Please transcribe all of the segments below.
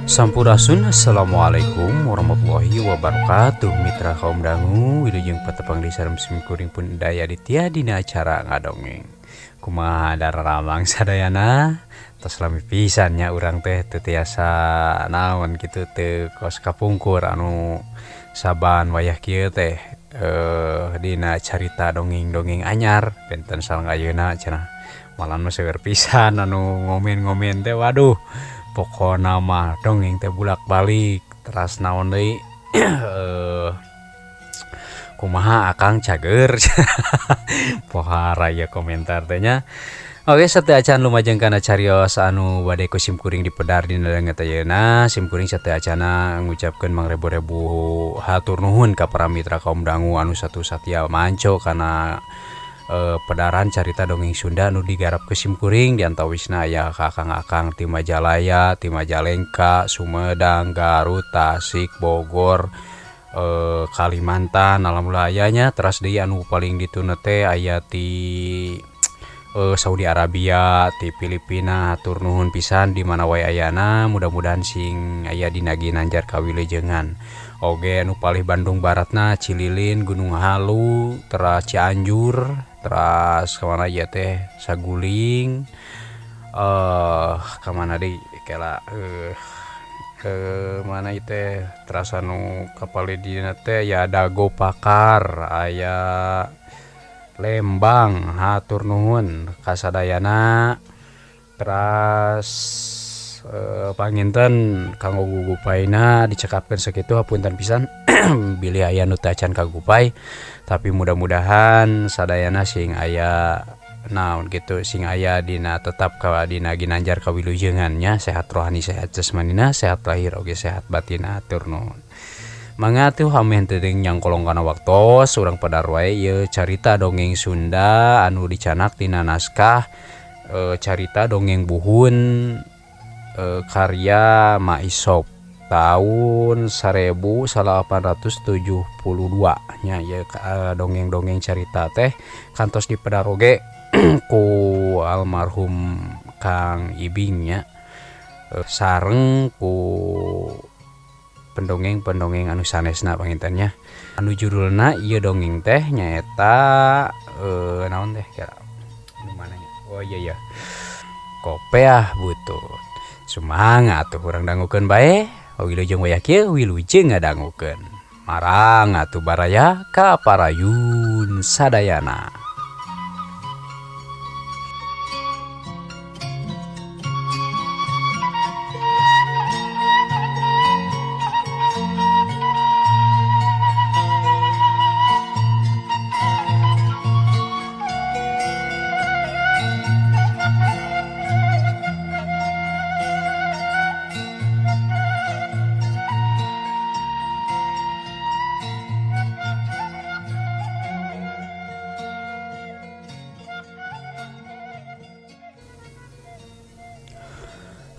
Sampurasun, assalamualaikum warahmatullahi wabarakatuh. Mitra kaum dangu, wilujeng patepang di sareng simkuring pun daya ditya dina acara ngadongeng. Kumaha dararamang sadayana? Tos lami pisan nya urang teh teu tiasa naon kitu, teu kos kapungkur anu saban wayah kieu teh dina carita dongeng-dongeng anyar benten sareng ayeuna cenah. Malah mah seueur pisan anu ngomen-ngomen teh, waduh, pokona mah dongeng teh bulak-balik teras naon deui, kumaha akang cager pohara ya komentar teh nya. Oke, sateuacan lumajeng kana carios anu bade ku simkuring dipedar dina danget ayeuna, simkuring sateuacana ngucapkeun mangrebu-rebu hatur nuhun ka para mitra kaum dangu anu satu satia manco kana pedaran carita dongeng Sunda anu digarap ku simkuring. Di antawisna aya kakang-akang ti Majalaya, ti Majalengka, Sumedang, Garut, Tasik, Bogor, Kalimantan, alhamdulillah aya nya. Teras deui anu paling dituna teh aya ti Saudi Arabia, ti Filipina. Hatur nuhun pisan di mana wae ayana, mudah-mudahan sing aya dina ginanjar kawilujengan. Oge anu palih Bandung Baratna, Cililin, Gunung Halu, teras Cianjur, teras kemana ieu teh, Saguling, kemana deui kela, ke mana ieu teh, teras anu kapalih dina teh ya Dago Pakar, aya Lembang. Hatur nuhun kasadayana. Teras panginten kanggo gugupaina dicekapkeun sakitu, hapunten pisan bilih aya nu teu acan kagupai, tapi mudah-mudahan sadayana sing aya naon gitu, sing aya dina tetap ka dina ginanjar kawilujengan nya, sehat rohani, sehat jasmanina, sehat lahir oge sehat batin. Hatur nuhun. Mangga atuh ameh teu nyangkolong kana waktos, urang pedar wae ieu carita dongeng Sunda anu dicanak tina naskah carita dongeng buhun karya Maisop tahun 1872 nya. Ieu dongeng-dongeng carita teh kantos dipedar oge ku almarhum Kang Ibing nya, sareng ku pendongeng-pendongeng anu sanesna panginten nya. Anu judulna ieu dongeng teh nyaeta naon teh kira nu mana nya? Oh iya iya, Kopeah Butut. Sumangga atuh urang dangukeun bae. Wilujeng wayah kieu, wilujeng ngadangukeun. Marang atuh baraya ka parayun sadayana.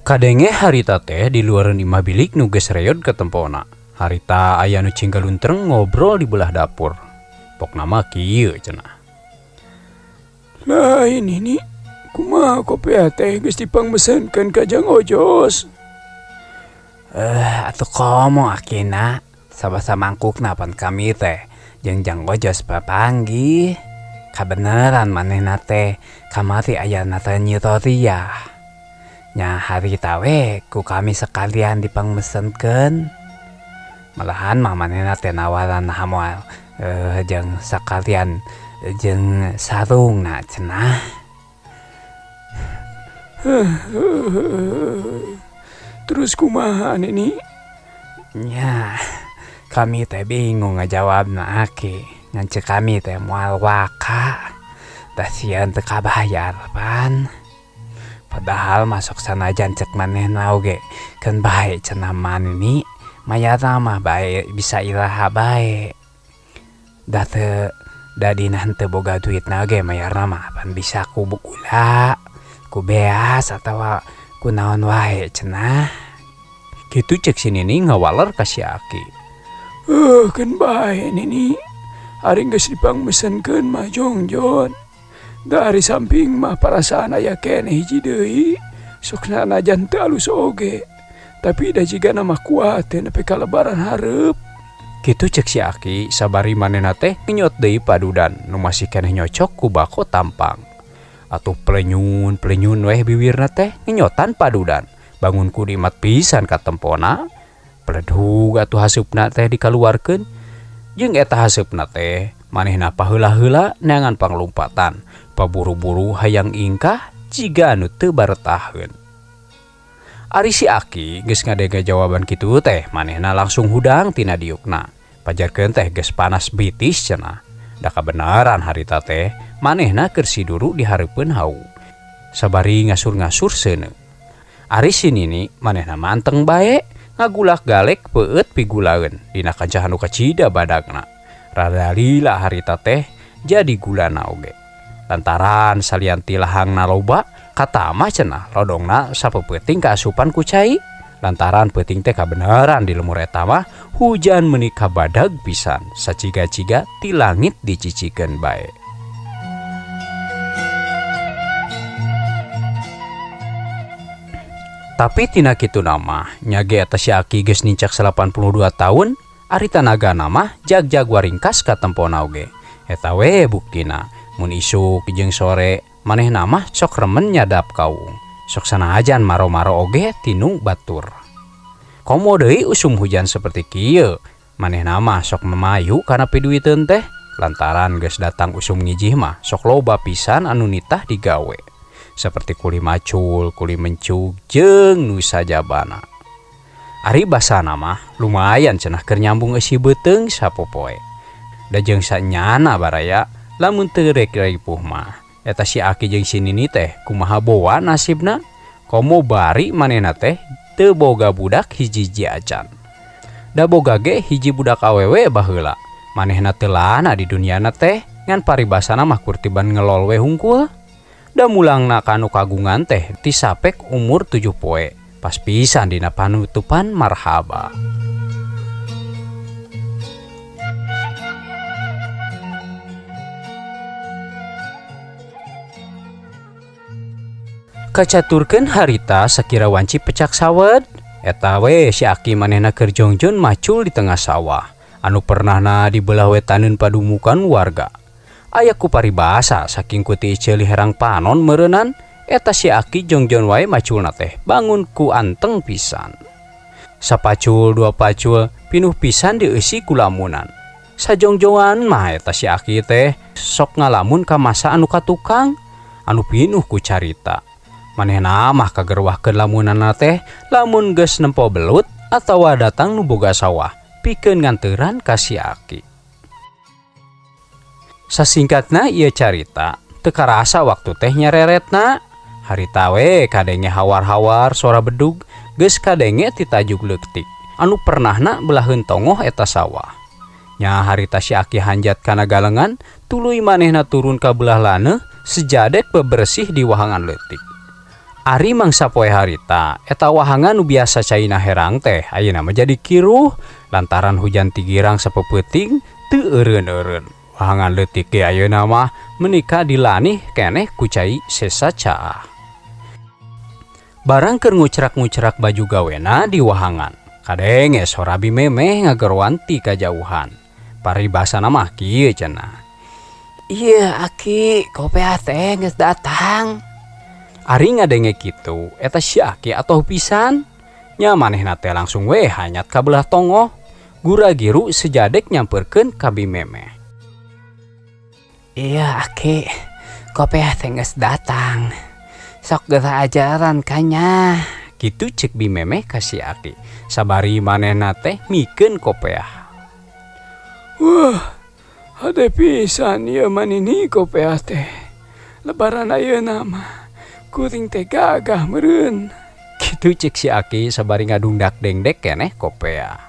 Kadenge harita teh di luareun imah bilik nu geus reyod katempona. Harita aya nu cinggaluntreng ngobrol di belah dapur. Pokna mah kieu cenah. Lain ini kumaha kopiah teh geus dipangmesenkeun ka Jang Ojos. Atuh komo akina sabasa mangkukna pan kami teh jeung Jang Ojos papanggih. Kabeneran manehna teh kamari aya teh nyitoria. Nya harita we ku kami sekalian dipangmesenkeun. Malahan mah manehna teh nawaran hamoal jeung sakalian jeung sarungna cenah. Terus kumaha nini? Nya kami teh bingung ngajawabna aki. Ngan ceuk kami teh moal waka. Tah sieun teu kabayar pan. Padahal masuk sanajan cek manehna oge keun bae cenah manini mayarna mah bae bisa iraha bae. Da teu da dina henteu boga duitna oge mayarna mah pan bisa ku gula, ku beas atawa ku naon wae cenah. Kitu cek si Nini ngawaler ka si Aki. Keun bae Nini. Ari geus dipangmesenkeun mah jongjon. Dari samping mah perasaan aya keneh hiji deui, sok sanajan teu alus oge. Tapi da jigana mah kuat teh nepi ka lebaran hareup. Kitu cek si Aki sabari manehna teh ngenyot deui padudan nu masih keneh nyocok ku bako tampang. Atuh pelenyun pelenyun weh biwirna teh ngenyotan padudan. Bangun ku dimat pisan katempona. Peledug atuh haseupna teh dikaluarkeun. Jeung eta haseupna teh manehna paheula-heula neangan panglumpatan. Paburu-buru hayang ingkah jiga anu teu baretaheun. Ari si Aki geus ngadenge jawaban kitu teh manehna langsung hudang tina diukna. Pajarkeun teh geus panas bitis cenah. Da kabeneran harita teh manehna keur siduru di hareupeun hau. Sabari ngasur-ngasur seuneu. Ari si Nini manehna manteng bae ngagulak-galek peueut pigulaeun dina kancah anu kacida badagna. Rada lila harita teh jadi gulana oge. Lantaran salian ti lahangna loba katama cenah lodongna sapeupeting kaasupan ku cai. Lantaran peuting teh kabeneran di lemur eta mah hujan meuni kabadag pisan saciga-ciga ti langit dicicikeun bae. Tapi tina kitu mah nya ge eta si Aki geus nincak 82 tahun, ari tanagana mah jag-jag waringkas katempona oge. Eta we buktina mun isuk jeung sore manehna mah sok remen nyadap kaung. Sok sanajan maro-maro oge tinu batur. Komo deui usum hujan seperti kieu, manehna mah sok memayu kana piduiteun teh lantaran geus datang usum ngijih mah sok loba pisan anu nitah digawe. Seperti kuli macul, kuli mencug, jeung nu sajabana. Ari basana mah lumayan cenah keur nyambung eusi beuteung sapopoe. Da jeung sanyana baraya lamun teu rek ripuh mah eta si Aki jeung si Nini teh kumaha boa nasibna? Komo bari manehna teh teu boga budak hiji-hiji acan. Da boga ge hiji budak awewe baheula. Manehna teu lana di duniana teh ngan paribasana mah kurtiban ngelol we hungkul. Da mulangna kanu kagungan teh tisapek umur 7 poe. Pas pisan dina panutupan marhaba. Kacaturkeun harita sakira wanci pecak sawed, eta we si Aki manehna keur jongjon macul di tengah sawah anu pernahna di belah wetaneun padumukan warga. Aya ku paribasa saking ku ti ceuli herang panon meureunnan, eta si Aki jongjon wae maculna teh bangun ku anteng pisan. Sapacul dua pacul pinuh pisan dieusi ku lamunan. Sajongjongan mah eta si Aki teh sok ngalamun ka masa anu katukang anu pinuh ku carita. Manehna mah kagerwahkeun lamunanna teh lamun geus nempo belut atawa datang nu boga sawah pikeun nganteuran ka si Aki. Sasingkatna ieu carita teu karasa waktu teh nyareretna. Harita we kadenge hawar-hawar sora bedug geus kadenge ti tajuk leutik anu pernahna belaheun tongoh eta sawah. Nya harita si Aki hanjat kana galengan tuluy manehna turun ka belah laneuh sejadek bebersih di wahangan leutik. Ari mangsa poe harita eta wahangan nu biasa caina herang teh ayeuna mah jadi kiruh lantaran hujan tigirang sapeupeting teu eureun-eureun. Wahangan leutik ge ayeuna mah menika dilanih keneh ku cai sesa caah. Barang keur ngucrak-ngucrak baju gawena di wahangan, kadenge sora bimemeh ngageroan ti kajauhan. Paribasana mah kieu cenah. Ieu Aki, kopeah teh geus datang. Ari ngadenge kitu, eta si Aki atoh pisan. Nya manehna teh langsung we hanyat ka belah tongoh. Gura-giru sejadek nyamperkeun ka bimemeh. Iya Aki, kopeah teh geus datang. Sok geura ajaran kanya. Kitu cek bimemeh ka si Aki. Sabari manehna teh mikeun kopeah. Wah, hade pisan ieu manini kopeah teh. Lebaran ayeuna mah kuring teh gagah meureun. Kitu cek si Aki sabari ngadungdak dengdek keneh kopeah.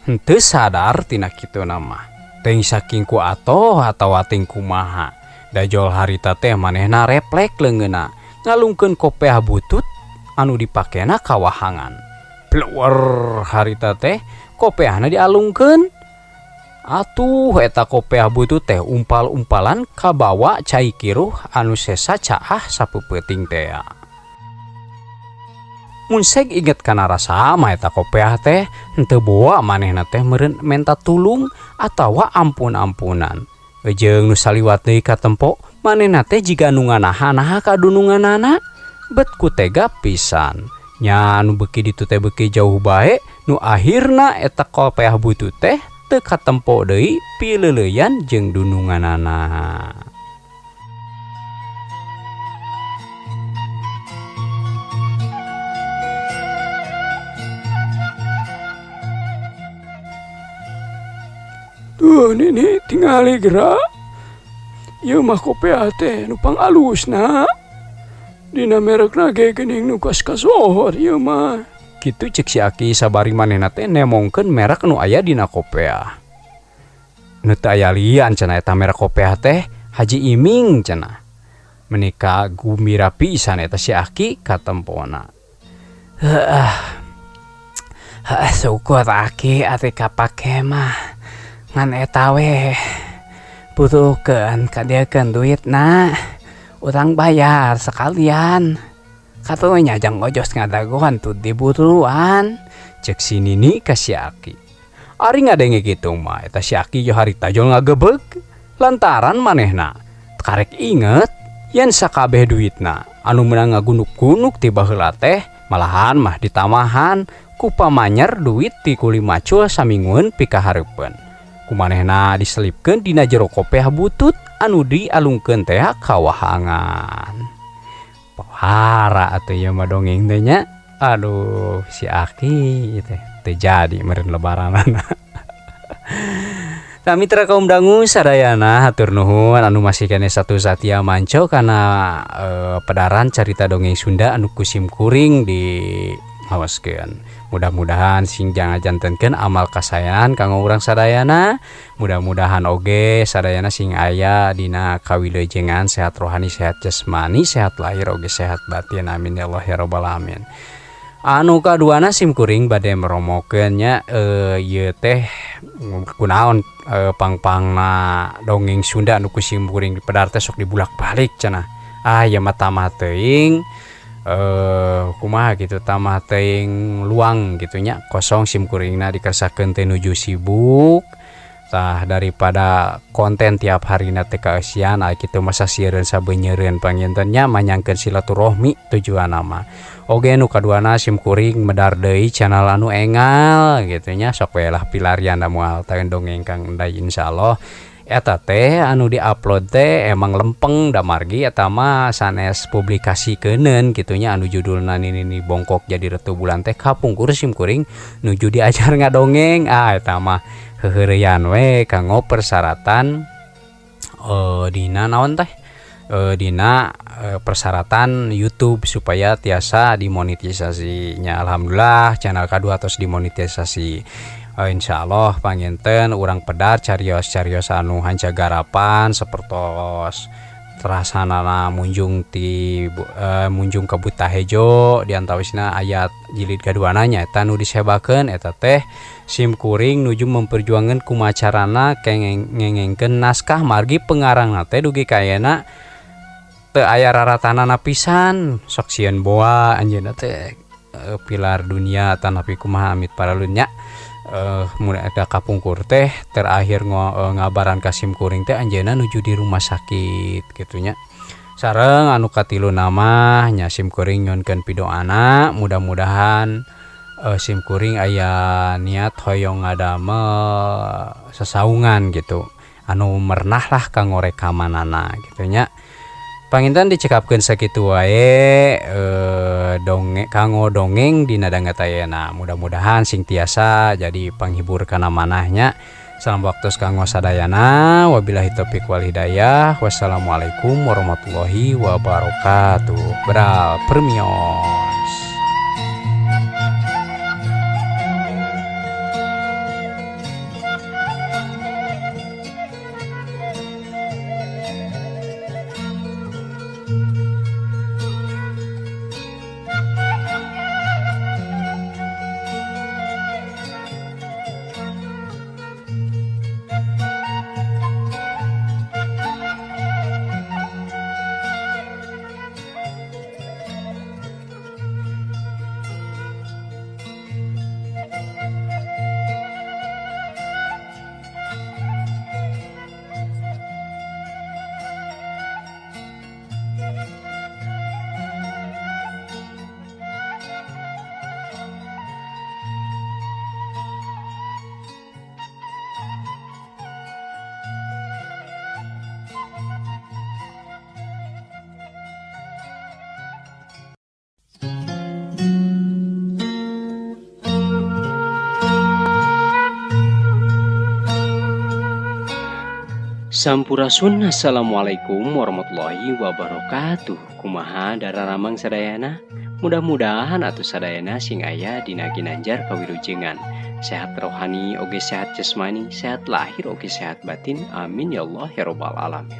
Henteu sadar tina kituna mah. Teuing saking ku atoh atawa ting kumaha. Dajol harita teh manehna reflek leungeunna ngalungkeun kopeah butut anu dipakena ka wahangan. Plewer harita teh kopeahna dialungkeun. Atuh eta kopeah butut teh umpal-umpalan kabawa cai kiruh anu sesa caah sapeupeting tea. Mun seg inget kana rasa mah eta kopeah teh henteu boa manehna teh meureun menta tulung atawa ampun-ampunan. Jeung nu saliwat deui katempo manehna teh jiga nu nganaha-naha ka dununganana bet ku tega pisan. Nya nu beuki ditu teh beuki jauh bae nu akhirna eta kopeah butut teh teu katempo deui pileuleuyan jeung dununganana. Tuh nini tingali gerak. Ieu mah kopeah teh nu pangalusna. Dina merekna ge geuning nu kasohor ieu mah. Kitu cek si Aki sabari manehna teh nemongkeun merek nu aya dina kopeah. Nu teu aya lian cenah eta merek kopeah teh Haji Iming cenah. Menika gumbira pisan eta si Aki katempona. Heuh. Heuh syukur Aki ati kapake mah. Ngan eta we butuhkeun kadieukeun duitna. Urang bayar sekalian. Katunya jang ojos ngadagoan tuh diburuan. Cek si Nini ka si Aki. Ari ngadenge kitu mah eta si Aki jo harita jol ngagebeg lantaran manehna karek inget yen sakabeh duitna anu meunang ngagunuk-gunuk ti baheula teh malahan mah ditamahan ku pamanyer duit ti kuli macul saminggueun pikahareupeun. Kumanehna diselipkeun dina jero kopeah butut anu dialungkeun teh ka wahangan. Pohara atuh ieu mah dongeng teh nya. Aduh si Aki teh teu jadi meureun lebaranana. Tah mitra kaum dangu sadayana hatur nuhun anu masih keneh satu satia manco kana pedaran carita dongeng Sunda anu kusim kuring di hawaskeun. Mudah-mudahan sing janganjantenkeun amal kasaean kanggo urang sadayana. Mudah-mudahan oge sadayana sing aya dina kawilujengan sehat rohani, sehat jasmani, sehat lahir oge sehat batin. Amin ya Allah ya rabbal alamin. Anu kaduana sim kuring bade meromokeun nya ieu teh kunaon pangpangna dongeng Sunda anu ku sim kuring dipedar teh sok dibulak-balik cenah. Ah ieu mah tamah teuing kumaha gitu tamah teuing luang gitu nya kosong sim kuringna dikersakeun teh nuju sibuk. Tah daripada konten tiap harina teh kaeusian aya kitu masa sieun sabeunyereun panginten nya manyangkeun silaturahmi tujuanna mah. Oge nu kaduana sim kuring medar deui channel anu engal gitu nya sok we lah pilarian da moal taeun dongeng Kang Enday insyaallah. Eta teh anu diupload teh emang lempeng da margi eta mah sanes publikasi keuneun kitu nya anu judulna nini bongkok jadi retu bulan teh kapungkur sim kuring nuju diajar ngadongeng. Ah eta mah heuheureyan we kanggo persyaratan dina naon teh dina persyaratan YouTube supaya tiasa dimonetisasinya. Alhamdulillah channel kadua tos dimonetisasi. Insyaallah panginten urang pedar carios-carios anu hanca garapan sapertos terasanana munjung ti munjung ka Buta Hejo diantawisna ayat jilid kaduana nya eta nu disebakeun eta teh sim kuring nuju memperjuangkeun kumacarana ngengengkeun naskah margi pengarangna teh dugi ka ayeuna teu aya raratanana pisan sok sieun boa anjeunna teh pilar dunia tanapi kumaha amit paralun nya. Mun eta kapungkur teh terakhir ngabaran ka sim kuring teh anjeunna nuju di rumah sakit kitu nya. Sareng anu katilu nama nya sim kuring nyonkeun pidoana mudah-mudahan sim kuring aya niat hoyong ngadamel sasaungan gitu anu mernah lah kanggo rekamanana kitu nya. Panginten dicekapkeun sakitu wae dongeng kanggo dongeng dina danget ayeuna. Mudah-mudahan sing tiasa jadi panghibur kana manahnya. Salam waktu kanggo sadayana. Wabillahi taufik wal hidayah. Wassalamualaikum warahmatullahi wabarakatuh. Beral permios. Sampurasun, assalamualaikum warahmatullahi wabarakatuh. Kumaha dararamang sadayana? Mudah-mudahan atuh sadayana sing aya dina ginanjar kawilujengan. Sehat rohani oge sehat jasmani, sehat lahir oge sehat batin. Amin ya Allah ya robbal alamin.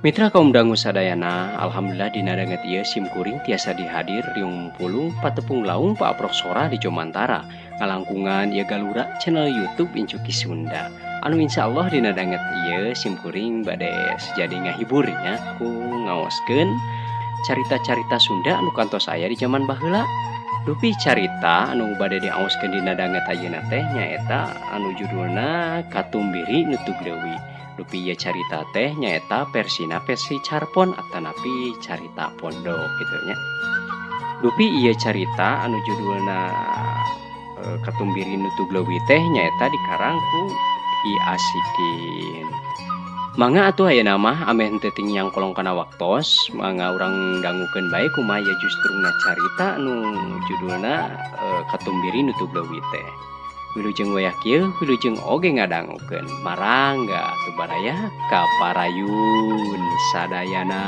Mitra kaum dangu sadayana, alhamdulillah dina danget ieu sim kuring tiasa dihadir riung pulung patepung laung paaprok sora di Jomantara. Ngalangkungan ieu galura channel YouTube Incuki Sunda. Anu insya Allah dina danget ieu sim kuring bade sejadi ngahibur nya ku ngaoskeun carita-carita Sunda anu kantos aya di zaman baheula. Dupi carita anu bade diaoskeun dina danget ayeuna teh nyaeta anu judulna Katumbiri Nutug Leuwi. Dupi ieu carita teh nyaeta versina versi carpon atanapi carita pondok gitu nya. Dupi ieu carita anu judulna Katumbiri Nutug Leuwi teh nyaeta dikarang ku I Asikin. Mangga atuh ayeuna mah ameh henteu tingnyang kolong kana waktos, mangga urang dangukeun bae kumaha ieu justruna carita anu judulna Katumbiri Nutug Leuwi teh. Wilujeng wayah kieu, wilujeng oge ngadangukeun. Marangga atuh baraya ka parayun sadayana.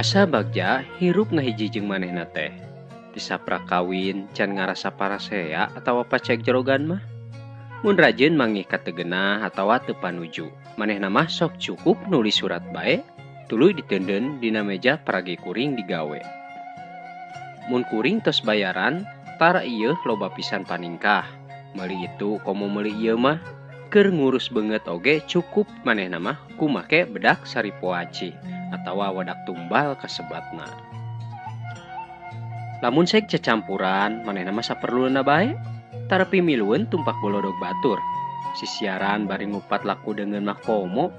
Asa bagja hirup ngahiji jeung manehna teh. Tisaprak kawin can ngarasa parasea atawa pacek jerogan mah. Mun rajin mangih kategenah atawa teu panuju. Manehna mah sok cukup nulis surat bae, tuluy diteundeun dina meja paragi kuring digawe. Mun kuring tos bayaran, tara ieu loba pisan paningkah. Meuli itu komo meuli ieu mah, keur ngurus beungeut oge cukup manehna mah kumake bedak saripoaci atawa wadak tumbal kasebatna. Lamun sek cecampuran manehna mah saperluna bae, tara pimilueun tumpak bolodog batur. Sisiaran bari ngupat laku deungeun mah komo,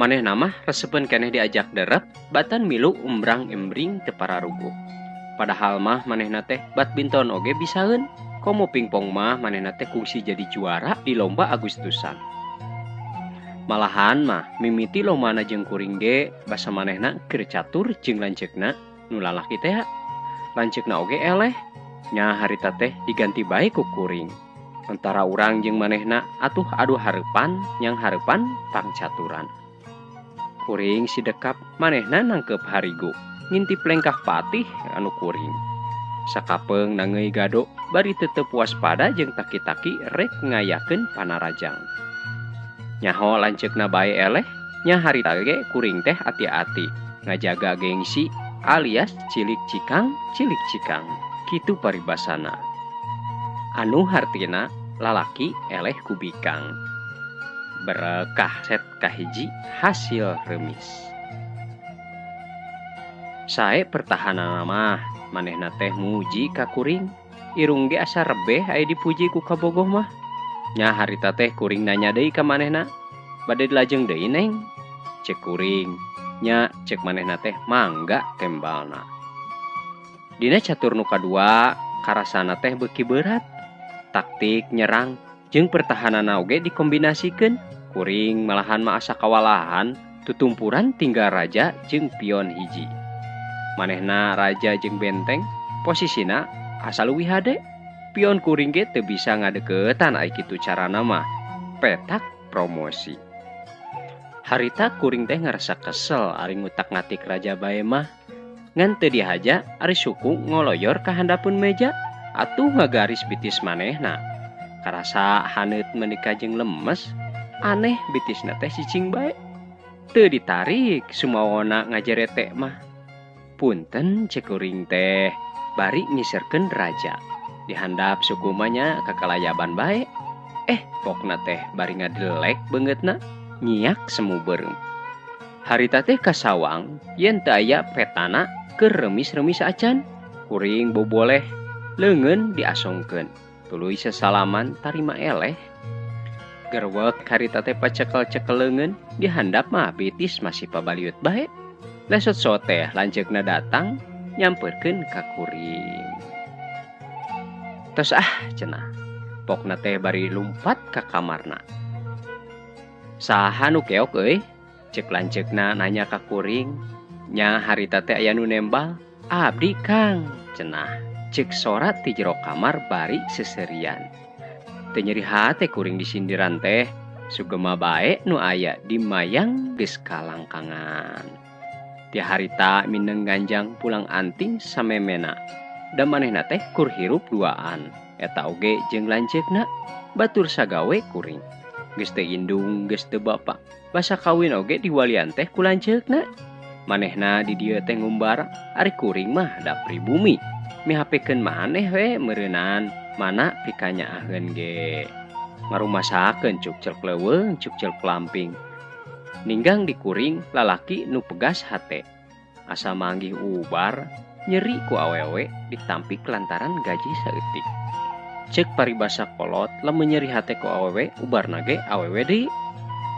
manehna mah resepeun keneh diajak derep batan milu umbrang-embring teu pararuguh. Padahal mah manehna teh badminton oge bisaeun, komo pingpong mah manehna teh kungsi jadi juara di lomba Agustusan. Malahan mah mimiti lomana jeung kuring ge basa manehna keur catur jeung lanceukna nu lalaki teh. Lanceukna oge eleh, nya harita teh diganti bae ku kuring. Antara urang jeung manehna atuh adu hareupan nyang hareupan pangcaturan. Kuring sidekap manehna nangkep harigu, ngintip lengkah patih anu kuring. Sakapeung nangeui gado bari tetep waspada jeung taki-taki rek ngayakeun panarajang. Nyaho lanceukna bae eleh, nya harita ge kuring teh ati-ati ngajaga gengsi alias cilik cikang cilik cikang kitu paribasana. Anu hartina lalaki eleh kubikang. Berekah set kahiji hasil remis. Sae pertahanan mah manehna teh muji ka kuring, irung ge asa rebeh aya dipuji ku kabogoh mah. Nya harita teh kuring nanya deui ka manehna, bade dilajeng deui neng? Cek kuring, nya cek manehna teh mangga tembalna. Dina catur nu kadua karasana teh beuki berat. Taktik nyerang jeung pertahananna oge dikombinasikeun. Kuring malahan mah asa kawalahan, tutumpuran tinggal raja jeung pion hiji. Manehna raja jeung benteng, posisina asa leuwih hade. Pion kuring ge teu bisa ngadeukeutan ai kitu carana mah. Petak promosi. Harita kuring teh ngarasa kesel ari ngutak-ngatik raja bae mah. Ngan teu dihaja ari suku ngoloyor ka handapeun meja atuh ngagaris bitis manehna. Karasa haneut meuni jeung lemes, aneh bitisna teh cicing bae. Teu ditarik sumawona ngajerete mah. Punten cek kuring teh bari ngiserkeun raja. Dihandap suku mah nya kakalayaban bae. Eh pokna teh bari ngadelek beungeutna nyiak semu beureum. Harita teh kasawang yen teu aya petana keur remis-remis acan. Kuring boboleh leungeun diasongkeun. Tuluy sesalaman tarima eleh. Gerwek harita teh pacekel-cekel leungeun dihandap mah bitis masih pabaliut bae. Lesot soteh lanceukna datang nyamperkeun ka kuring. Tos ah cenah. Pokna teh bari lumpat ka kamarna. Saha nu keok euy? Cek lanceukna nanya ka kuring. Nya harita teh aya nu nembal. Abdi Kang cenah. Cek sora ti jero kamar bari seserian. Teu nyeri hate kuring disindiran teh. Sugema bae nu aya di mayang geus kalangkangan. Ti harita mineng ganjang pulang anting samemena. Da manehna teh kur hirup duaan. Eta oge jeung lanceukna batur sagawe kuring. Geus teu indung geus teu bapa. Basa kawin oge diwalian teh ku lanceukna. Manehna di dieu teh ngumbara, ari kuring mah da pribumi. Mihapekeun maneh we meureunan, mana pikanyaaheun ge. Ngarumasakeun cuk celk leuweung cuk celk lamping. Ninggang dikuring lalaki nu pegas hate. Asa manggih ubar, nyeri ku awewe ditampik lantaran gaji saeutik. Cek paribasa kolot lamun nyeri hate ku awewe ubarna ge awewe deui.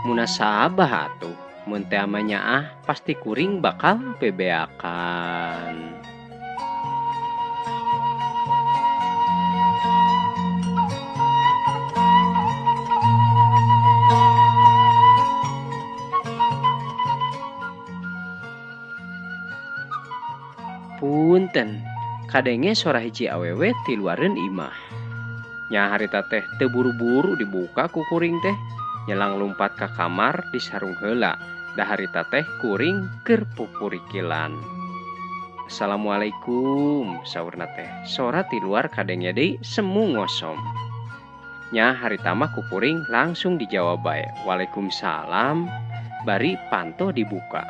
Munasabah atuh mun teh nyaah pasti kuring bakal bebeakan. Punten, kadenge sora hiji awewe ti luareun imah. Nya harita teh teu buru-buru dibuka ku kuring teh. Nyelang lumpat ka kamar disarung heula. Da harita teh kuring keur pupurikilan. Assalamualaikum saurna teh. Sora ti luar kadenge deui semu ngosom. Nya harita mah ku kuring langsung dijawab bae. Waalaikumsalam. Bari panto dibuka.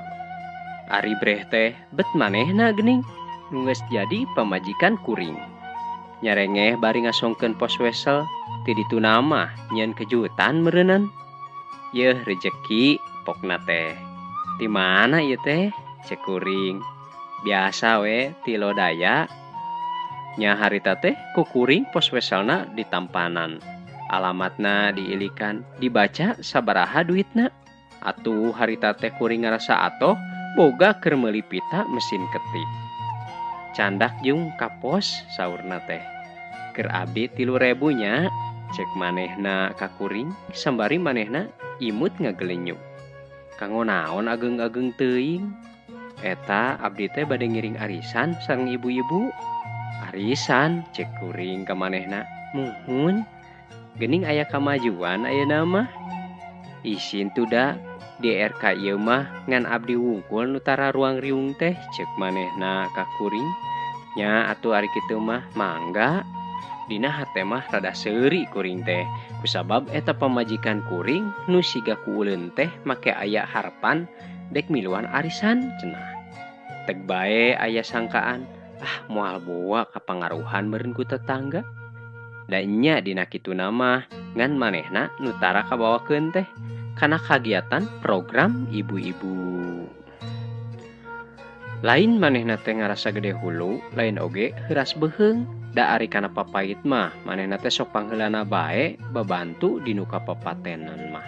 Ari breh teh bet manehna geuning. Nu geus jadi pamajikan kuring. Nyarengeh bari ngasongkeun pos wesel ti ditu mah nyeun kejutan meureunnan. Yeuh rejeki pokna teh. Ti mana ieu teh? Cek kuring. Biasa we ti lodaya. Nya harita teh ku kuring pos weselna ditampanan. Alamatna diilikan, dibaca sabaraha duitna. Atuh harita teh kuring ngarasa atoh boga keur meuli pita mesin ketik. Candak jeung ka pos saurna teh. Keur abdi 3.000 nya. Cek manehna ka kuring sambari manehna imut ngagelenyuk. Kanggo naon ageng-ageng teuing? Eta abdi teh bade ngiring arisan sareng ibu-ibu. Arisan cek kuring ka manehna. Muhun. Geuning aya kamajuan ayeuna mah. Isin tuda di RK ieu mah ngan abdi wungkul nu tara ruang riung teh cek manehna ka kuring. Nya atuh ari kitu mah mangga. Dina hate mah rada seuri kuring teh kusabab eta pamajikan kuring nu siga ku uleun teh make aya harapan dek miluan arisan cenah. Teg bae aya sangkaan ah moal boa kapangaruhan meureun ku tetangga. Da nya dina kituna mah ngan manehna nu tara kabawakeun teh kana kagiatan program ibu-ibu. Lain manehna teh ngarasa gede hulu, lain oge heuras beuheung. Da ari kana papait mah manehna teh sok pangheulana bae babantu dinu kapapatenan mah.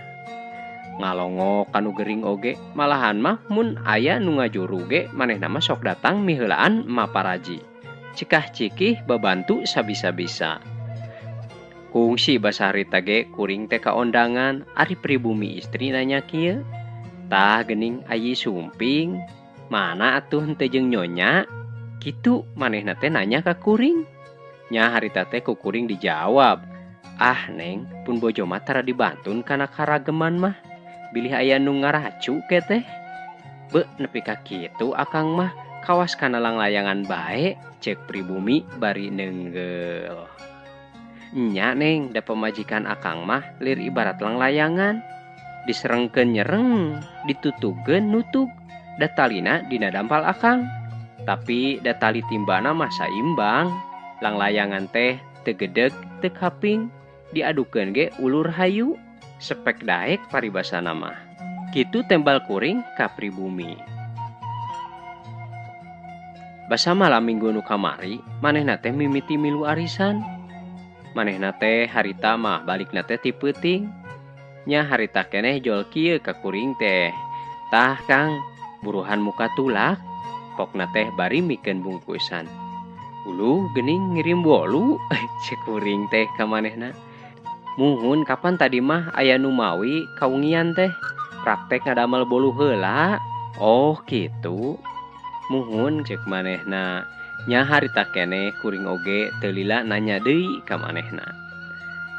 Ngalongok kanu gering oge, malahan mah mun aya nu ngajuru ge manehna mah sok datang miheulaan maparaji. Cikah cikih babantu sabisa-bisa. Kungsi basa harita ge kuring teh kaondangan ari pribumi istri nanya kieu. Tah geuning ayi sumping, mana atuh henteu jeung nyonya? Kitu manehna teh nanya ka kuring. Nya harita teh ku kuring dijawab. Ah neng, pun bojo mah tara dibantun kana karageman mah. Bilih aya nu ngaracu ke teh. Be nepi ka kitu akang mah kawas kana langlayangan bae cek pribumi bari neunggel. Nya neng, da pamajikan akang mah lir ibarat langlayangan. Diserengkeun nyereng, ditutugeun nutug. Da talina dina dampal akang. Tapi da tali timbana mah saimbang. Langlayangan teh teu gedeg teu kaping. Diadukeun ge ulur hayu. Sepek daek paribasana mah. Kitu tembal kuring ka pribumi. Basa malam minggu nu kamari manehna teh mimiti milu arisan. Manehna teh harita mah balikna teh ti peuting. Nya harita keneh jol kieu ka kuring teh. Tah Kang, buruhan muka tulak. Pokna teh bari mikeun bungkusan. Uluh geuning ngirim bolu ceuk kuring teh ka manehna. Muhun kapan tadi mah aya nu mawi kawengian teh. Praktek ngadamel bolu heula. Oh kitu. Muhun ceuk manehna. Nya harita keneh kuring oge teu lila nanya deui ka manehna.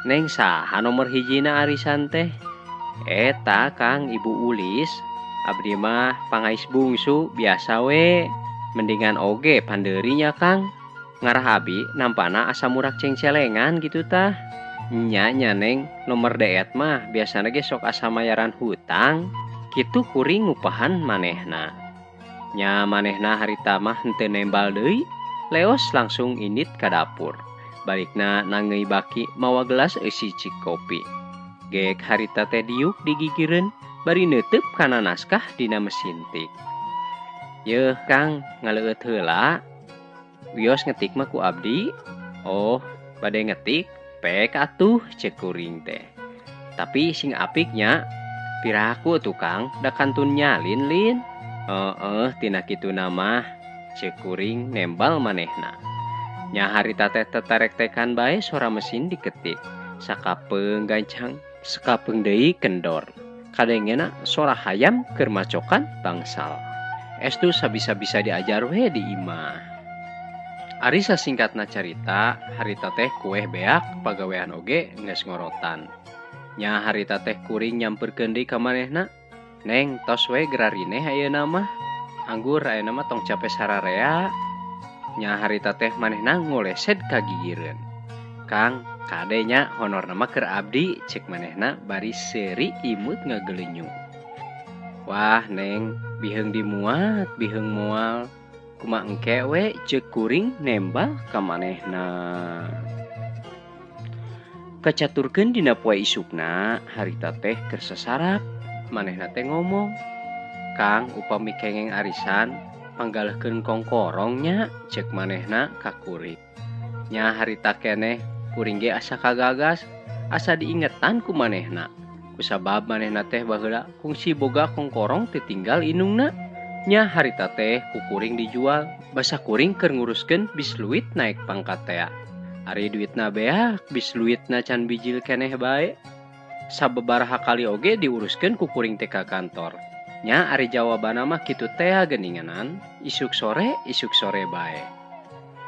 Neng saha nomor hijina arisan teh? Eta Kang Ibu Ulis. Abdi mah pangais bungsu biasa we. Mendingan oge pandeurinya Kang. Ngarah abi nampana asa murak cengcelengan gitu tah. Nya nya Neng nomor deet mah biasana ge sok asa mayaran hutang. Kitu kuring ngupahan manehna. Nya manehna harita mah henteu nembal deui. Leos langsung indit ka dapur. Balikna nangeui baki mawa gelas eusi cik kopi. Gek harita teh diuk digigireun bari neuteub kana naskah dina mesin tik. Yeuh Kang, ngaleueut heula. Wios ngetik mah ku abdi. Oh, bade ngetik pek atuh ceuk kuring teh. Tapi sing apiknya piraku tuh Kang, da kantun nyalin lin. Heeh, tina kituna mah ceuk kuring nembal manehna. Nya harita teh tetarek-tekan bae sora mesin diketik. Sakapeung gancang, sakapeung deui kendor. Kadengena sora hayam keur macokan bangsal. Estu sabisa-bisa diajar we di imah. Ari sasingkatna carita, harita teh kueh beak pagawean oge geus ngorotan. Nya harita teh kuring nyamperkeun deui ka manehna. Neng tos we gerarineh ayeuna mah. Anggur ayeuna mah tong cape sararea. Nya harita teh manehna ngolesed ka gigireun. Kang, kade nya honorna mah keur abdi ceuk manehna bari seuri imut ngagelenyu. Wah Neng, biheung dimuat, biheung moal. Kumaha engke we ceuk kuring nembal ka manehna. Kacaturkeun dina poe isukna, harita teh keur sasarap. Manehna teh ngomong, Kang upami kengeng arisan panggalehkeun kongkorong nya ceuk manehna ka kuring. Nya harita keneh kuring ge asa kagagas, asa diingetan ku manehna. Kusabab manehna teh baheula kungsi boga kongkorong teu tinggal indungna. Nya harita teh ku kuring dijual, basa kuring keur nguruskeun bisluit naik pangkat tea. Ari duitna beak, bisluitna can bijil keneh bae. Sababaraha kali oge diuruskeun ku kuring teh ka kantor. Nya ari jawabanna mah kitu tea geuninganan, isuk sore bae.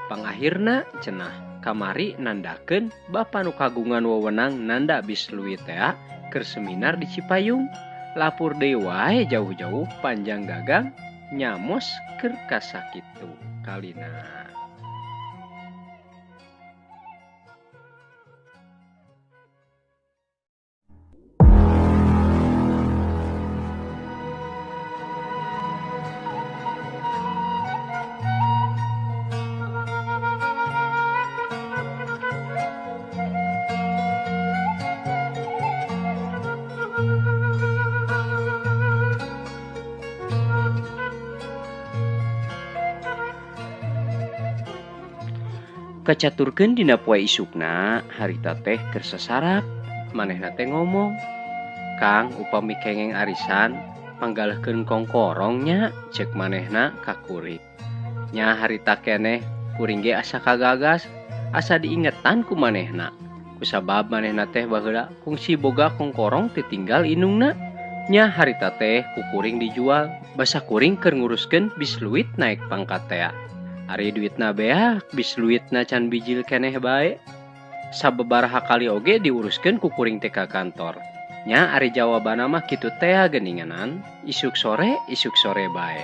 Pangahirna cenah kamari nandakeun bapa nu kagungan wewenang nanda bisluit tea keur seminar di Cipayung. Lapur deui wae jauh-jauh panjang gagang nyamos keur kasakitu kalina. Kacaturkeun dina poe isukna, harita teh keur sasarap. Manehna teh ngomong, Kang upami kengeng arisan panggalehkeun kongkorong nya ceuk manehna ka kuring. Nya harita keneh kuring ge asa kagagas, asa diingetan ku manehna. Kusabab manehna teh baheula kungsi boga kongkorong teu tinggal indungna. Nya harita teh ku kuring dijual, basa kuring keur nguruskeun bisluit naik pangkat tea. Ari duitna beak, bisluitna can bijil keneh bae. Sababaraha kali oge diuruskeun ku kuring teh ka kantor. Nya ari jawabanna mah kitu tea geuninganan, isuk sore bae.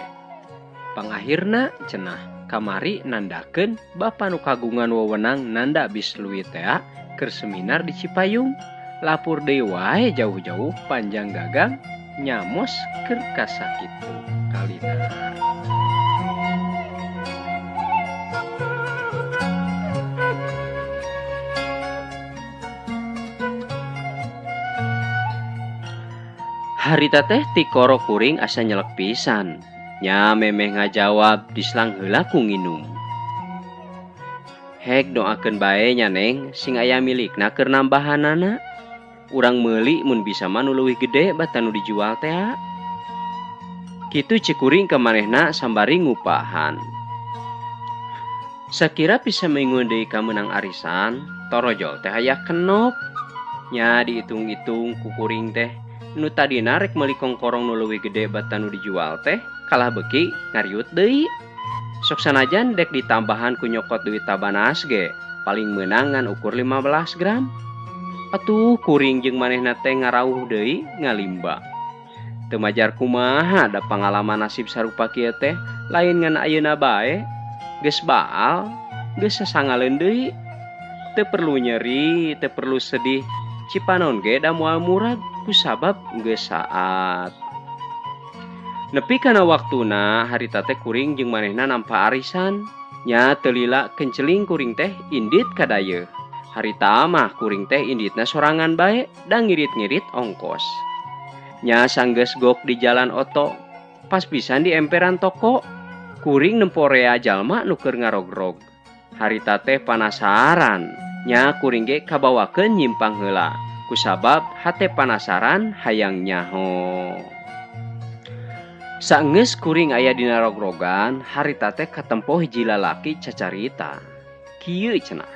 Pangahirna cenah kamari nandakeun bapa nu kagungan wewenang nanda bisluit tea keur seminar di Cipayung. Lapur deui wae jauh-jauh panjang gagang nyamos keur kasakitu kalina. Harita teh tikoro kuring asa nyelek pisan. Nya memeh ngajawab dislang heula ku nginum. Hek doakeun bae nya Neng sing aya milikna keur nambahanana. Urang meuli mun bisa mah nu leuwih gede batan nu dijual teh. Kitu ceuk kuring ka manehna sambari ngupahan. Sakira bisa mingguan deui ka meunang arisan, torojol teh aya kenop. Nya diitung-itung ku kuring teh, nu tadina rek meuli kongkorong nu leuwih gede batan nu dijual teh, kalah beuki ngariut deui. Sok sanajan dek ditambahan ku nyokot duit tabanas ge, paling meunang ngan ukur 15 gram. Atuh kuring jeung manehna teh ngarauh deui ngalimba. Teu majar kumaha da pangalaman nasib sarupa kieu teh, lain ngan ayeuna bae. Geus baal, geus sasangaleun deui. Teu perlu nyeri, teu perlu sedih. Cipanon ge da moal murag kusabab geus saat. Nepi kana waktuna harita teh kuring jeung manehna nampa arisan. Nya teu lila kenceling kuring teh indit ka dayeuh. Harita mah kuring teh inditna sorangan bae da ngirit-ngirit ongkos. Nya sanggeus gok di jalan oto, pas pisan di emperan toko. Kuring nempo rea jalma nu keur ngarogrog. Harita teh panasaran. Nya kuring ge kabawakeun nyimpang heula. Kusabab hate panasaran hayang nyaho. Saenggeus kuring aya dina rogrogan, harita teh katempo hiji lalaki cacarita. Kieu cenah.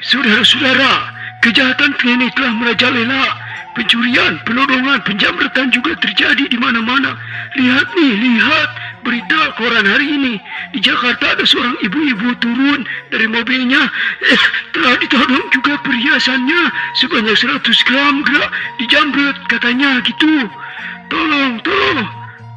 Saudara-saudara, kejahatan kini telah merajalela. Pencurian, penodongan, penjamretan juga terjadi di mana-mana. Lihat nih, lihat berita koran hari ini. Di Jakarta ada seorang ibu-ibu turun dari mobilnya. Telah ditodong juga perhiasannya sebanyak 100 gram gerak dijamret katanya gitu. Tolong, tolong.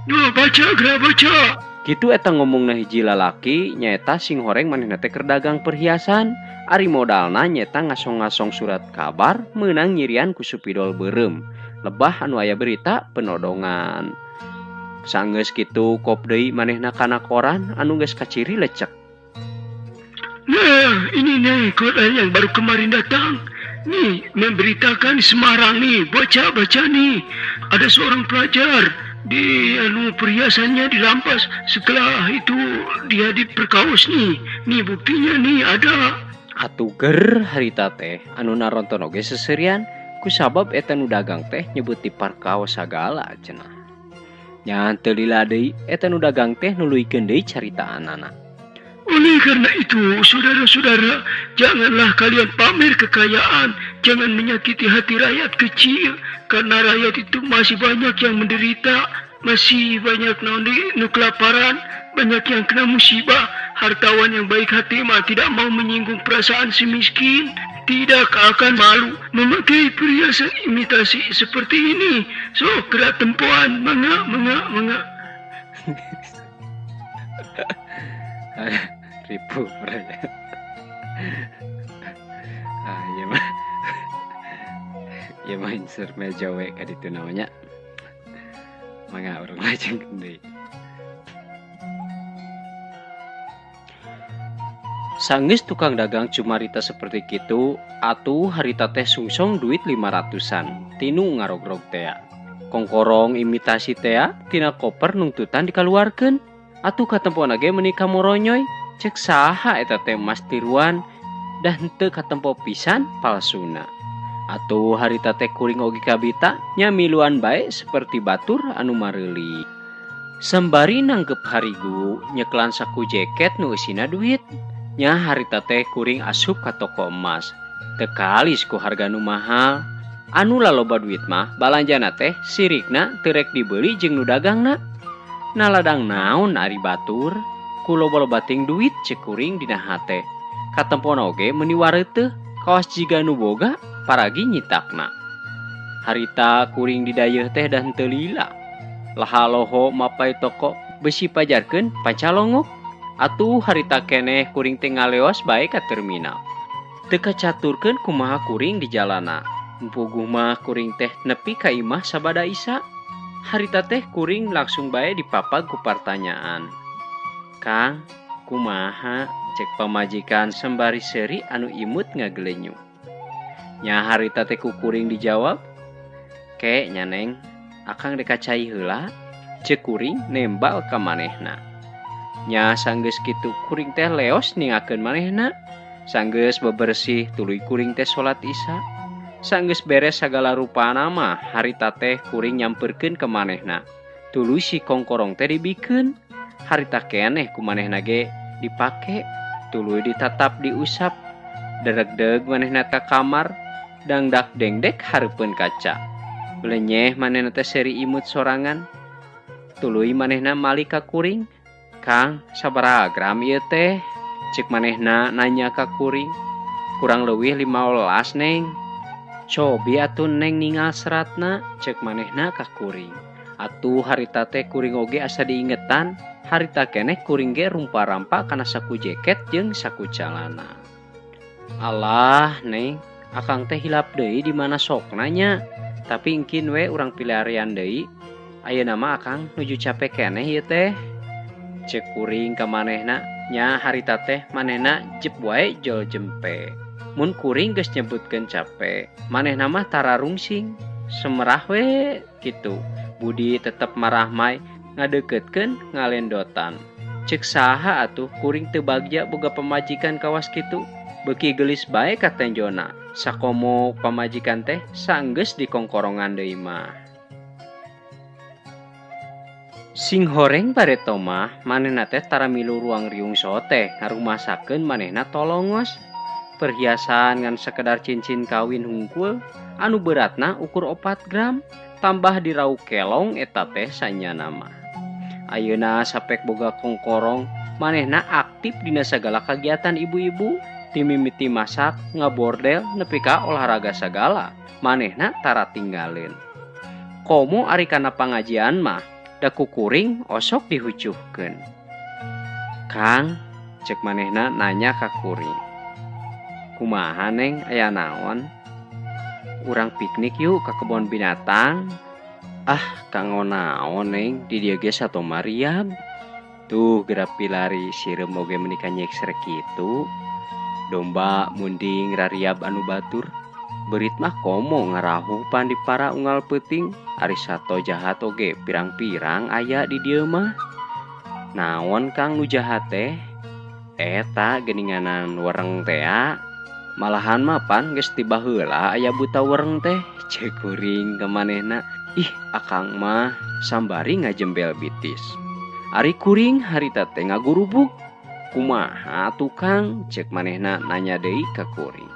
Yo, baca, gerak baca. Kitu eta ngomongna hiji lalaki nyaeta sing horeng manehna teh keur dagang perhiasan. Ari modalna nyeta ngasong-ngasong surat kabar meunang nyirian ku supidol beureum. Lebah anu aya berita penodongan. Sanggeus kitu kop deui manehna kana koran anu geus kaciri lecek. Nah, ini nih koran yang baru kemarin datang. Nih, memberitakan di Semarang nih, baca-baca nih. Ada seorang pelajar di anu perhiasannya dirampas, setelah itu dia diperkaos nih. Nih buktinya nih ada. Atuh ger harita teh anu naronton oge seserian kusabab eta nu dagang teh nyebut diparkaos sagala cenah. Nya teu lila deui eta nu dagang teh nuluykeun deui caritaanana. Oleh karena itu, saudara-saudara, janganlah kalian pamer kekayaan, jangan menyakiti hati rakyat kecil, karena rakyat itu masih banyak yang menderita, masih banyak nu kelaparan, banyak yang kena musibah. Hartawan yang baik hati mah tidak mau menyinggung perasaan si miskin, tidak akan malu memakai perhiasan imitasi seperti ini. So, gerak tempoan, mangga, mangga, mangga. Ribu berarti. Ah, iya mah. Iya mah insert meja we ka ditu namanya. Mangga urang lajeng deui. Sanggeus tukang dagang cumarita seperti kitu, atuh harita teh sungsong duit 500-an tinu ngarogrog tea. Kongkorong imitasi tea tina koper nungtutan dikaluarkeun. Atuh katempona ge meuni kamoronyoy, cek saha eta teh emas tiruan dah henteu katempo pisan palsuna. Atuh harita teh kuring oge kabita nya miluan bae seperti batur anu mareuli. Sambari nanggep harigu nyeklan saku jaket nu eusina duit. Nya harita teh kuring asup ka toko emas. Teu kalis ku harga nu mahal. Anu laloba duit mah balanjana teh sirikna teu rek dibeli jeung nu dagangna. Naladang naon ari batur ku loba-loba ting duit cek kuring dina hate. Katempona oge meuni wareuteuh kawas jiga nu boga paragi nyitakna. Harita kuring di dayeuh teh dah henteu lila. Laha loho mapai toko besi pajarkeun pancalongok. Atuh harita keneh kuring teh ngaleos bae ka terminal. Teu kacaturkeun kumaha kuring di jalana. Puguh mah kuring teh nepi ka imah sabada isa. Harita teh kuring langsung bae dipapag ku partanyaan. Kang, kumaha? Cek pamajikan sembari seuri anu imut ngagelenyu. Nya harita teh ku kuring dijawab, Ke nya Neng, akang dek ka cai heula. Ceuk kuring nembal ka manehna. Nya sanggeus kitu kuring teh leos ningakeun manehna. Sanggeus bebersih tuluy kuring teh salat Isya. Sanggeus beres sagala rupana mah harita teh kuring nyamperkeun ka manehna. Tuluy si kongkorong teh dibikeun. Harita keneh ku manehna ge dipake, tuluy ditatap diusap. Deregdeg manehna ka kamar, dangdak dengdek hareupeun kaca. Belenyeh manehna teh seuri imut sorangan. Tuluy manehna malik ka kuring. Kang, sabaraha gram ieu teh? Cek manehna nanya ka kuring. Kurang leuwih 15, Neng. Cobi atuh Neng ningal seratna, cek manehna ka kuring. Atuh harita teh kuring oge asa diingetan, harita keneh kuring ge rumpa-rampa kana saku jaket jeung saku calana. Alah, Neng, akang teh hilap deui di mana sokna nya. Tapi engkin we urang pilarian deui. Ayeuna mah akang nuju capek keneh ieu teh. Cek kuring ka manehna, nya harita teh manehna jep wae jol jempe. Mun kuring geus nyebutkeun capek, manehna mah tara rungsing, semerah we kitu. Budi tetep marahmai ngadeukeutkeun ngalendotan. Cek saha atuh kuring teu bagja boga pamajikan kawas kitu. Beuki geulis bae katenjona. Sakomo pamajikan teh sanggeus dikongkorongan deui mah. Sing horeng bareto mah manehna teh tara milu ruang riung sote ngarumasakeun manehna tolongos. Perhiasan ngan sekedar cincin kawin hungkul anu beratna ukur 4 gram tambah dirau kelong eta teh sanyana mah. Ayeuna sapek boga kongkorong manehna aktif dina sagala kagiatan ibu-ibu, timimiti masak, ngabordel nepi ka olahraga sagala manehna tara tinggalin. Komo ari kana pangajian mah da kukuring osok dihucuhkeun. Kang, cek manehna nanya ka kuring. Kumaha Neng, aya naon? Urang piknik yuk ka kebon binatang. Ah, kanggo naon Neng, di dieu ge sato mariab. Tuh geura pilari sireum oge meuni kanyeksrek kitu. Domba munding rariab anu batur. Beurit mah komo ngarahuh pan di para unggal peuting. Ari sato jahat oge pirang-pirang aya di dieu mah. Naon Kang nu jahat teh? Eta geuninganan wereng tea. Malahan mah pan geus ti baheula aya buta wereng teh. Ceuk kuring ka manehna. Ih, akang mah sambari ngajembel bitis. Ari kuring harita teh ngagurubug. Kumaha atuh Kang? Ceuk manehna nanya deui ka kuring.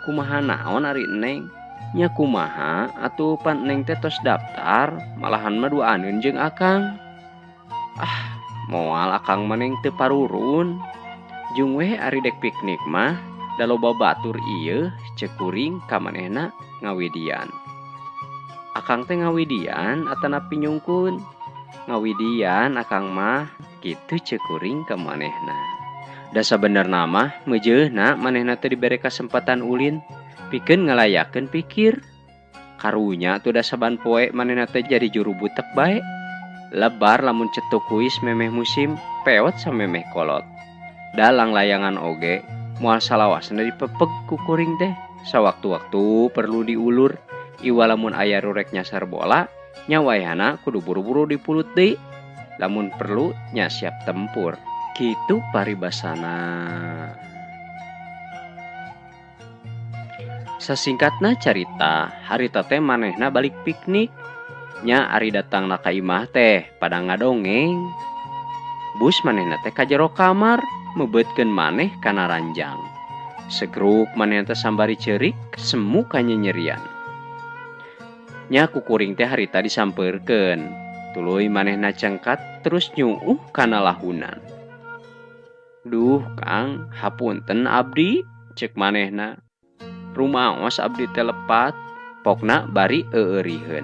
Kumaha naon ari Neng? Nya kumaha atuh pan Neng teh tos daftar, malahan mah duaaneun jeung akang. Ah, moal akang mah Neng teu parurun. Jung weh ari dek piknik mah da loba batur ieu, ceuk kuring ka manehna ngawidian. Akang teh ngawidian atanapi nyungkun? Ngawidian akang mah, kitu ceuk kuring ka manehna. Da sabenerna mah meujeuna manehna teh dibere kasempatan ulin pikeun ngalayakeun pikir. Karunya atuh da saban poe manehna teh jadi juru butek bae. Lebar lamun cetuk kuis memeh musim, peot samemeh kolot. Dalang layangan oge moal salawasna dipepeg ku kuring teh. Sawaktu-waktu perlu diulur. Iwa lamun aya rurek nyasar bola, nya wayahna kudu buru-buru dipulut deui. Lamun perlu nya siap tempur. Kitu paribasana. Sasingkatna carita, harita teh manehna balik piknik. Nya ari datangna ka imah teh pada ngadongeng. Bus manehna teh ka jero kamar, meubeutkeun maneh kana ranjang. Segruk manehna teh sambari ceurik, semu kanyenyerian. Nya kukuring teh harita disampeurkeun. Tuluy manehna cengkat terus nyuuh kana lahunan. Duh Kang, hapunten abdi, cek manehna. Rumaos abdi teh lepat, pokna bari eueuriheun.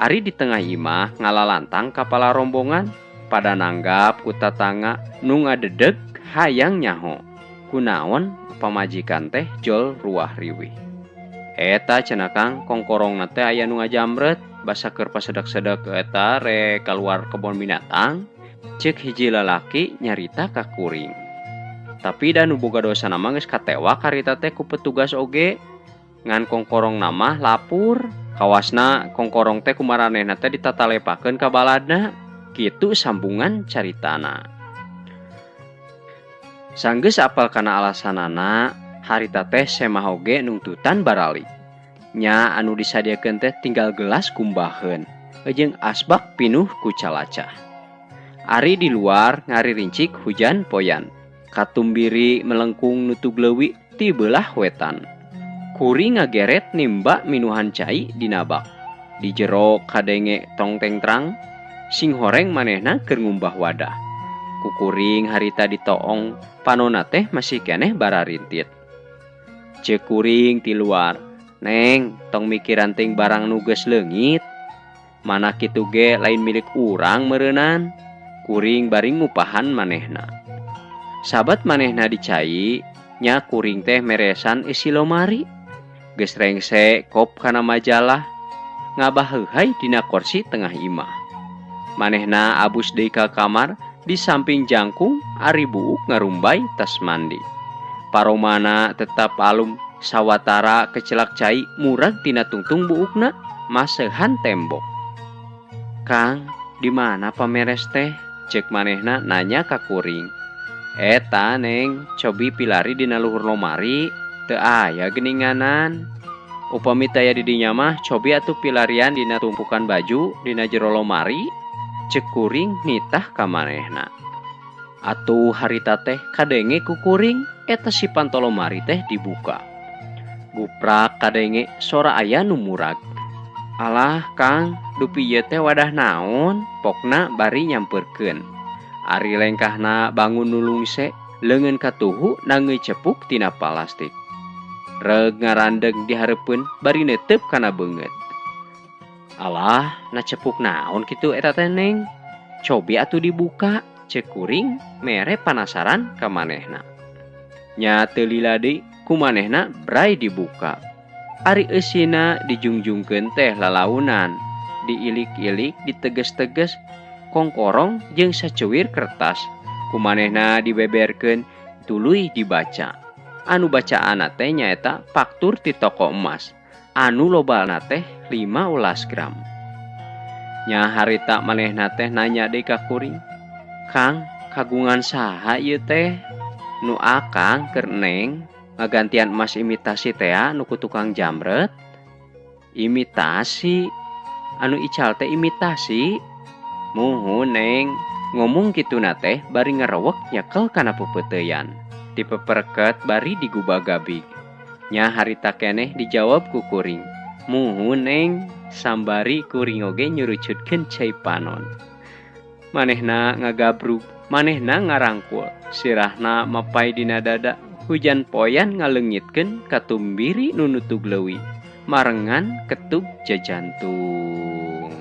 Ari di tengah imah ngalalantang kapala rombongan pada nanggap ku tatangga nu ngadedeg hayang nyaho. Kunaon pamajikan teh jol ruah riwih. Eta cenah Kang, kongkorongna teh aya nu ngajamret, basa keur pasedek-sedek eta rek kaluar kebon binatang. Cek hiji lalaki nyarita ka kuring. Tapi da nu boga dosa mah geus katewak harita teh ku petugas oge. Ngan kongkorong mah lapur Kawasna kongkorong teh kumaranehna teh ditatalepakeun ka baladna. Kitu sambungan caritana. Sanggeus apal kana alasanana, harita teh semah oge nungtutan baralik. Nya anu disadiakeun teh tinggal gelas kumbaheun jeung asbak pinuh ku calacah. Ari di luar ngaririncik hujan poyan. Katumbiri melengkung nutug leuwi ti beulah wetan. Kuring ngageret nimba minuhan cai dina bak. Di jero kadenge tongteng trang, sing horeng manehna keur ngumbah wadah. Kukuring harita ditoong, panona teh masih keneh bararintit. Ceuk kuring ti luar, "Neng, tong mikiran teuing barang nu geus leungit. Mana kitu ge lain milik urang meureunan." Kuring bari ngupahan manehna. Sabat manehna dicai, nya kuring teh meresan isi lomari. Geus rengse kop kana majalah, ngabaheuhay dina kursi tengah imah. Manehna abus deui ka kamar, di samping jangkung ari buuk ngarumbay tas mandi. Paromana tetap alum, sawatara kecelak cai murag tina tungtung buukna maseuhan tembok. "Kang, di mana pameres teh?" Cek manehna nanya ka kuring. "Eta neng, cobi pilari dina luhur lomari, teu aya geuninganan. Upami taya di dinya mah cobi atuh pilarian dina tumpukan baju dina jero lomari." Cek kuring nitah ka manehna. Atuh harita teh kadenge ku kuring eta si panto lomari teh dibuka. Guprak kadenge sora aya nu murag. "Alah Kang, dupi ieu teh wadah naon?" Pokna bari nyampeurkeun. Ari lengkahna bangun nulungse, leungeun katuhu nangeui cepuk tina palastik. Reug ngarandeg dihareupeun bari neuteup kana beungeut. "Alah, na cepuk naon kitu eta teh neng? Cobi atuh dibuka," cek kuring mere panasaran ka manehna. Nya teu lila deui ku manehna bray dibuka. Ari eusina dijungjungkeun teh lalaunan, diilik-ilik, diteges-teges, kongkorong jeung sacuwir kertas. Ku manehna dibeberkeun, tuluy dibaca. Anu bacaanna teh nyaeta faktur ti toko emas. Anu lobana teh 15 gram. Nya harita manehna teh nanya deui ka kuring, "Kang, kagungan saha ieu teh?" "Nu akang keur neng ngagantian emas imitasi tea nu ku tukang jamret." "Imitasi? Anu ical teh imitasi?" "Muhun neng." Ngomong kituna teh bari ngerewek nyekel kana pepeuteuyan. Dipeperket bari digubagabig. Nya harita keneh dijawab ku kuring, "Muhun neng." Sambari kuring oge nyurucutkeun cai panon. Manehna ngagabrug, manehna ngarangkul, sirahna mapai dina dada, hujan poyan ngaleungitkeun katumbiri nu nutug leuwi, marengan ketug jajantung.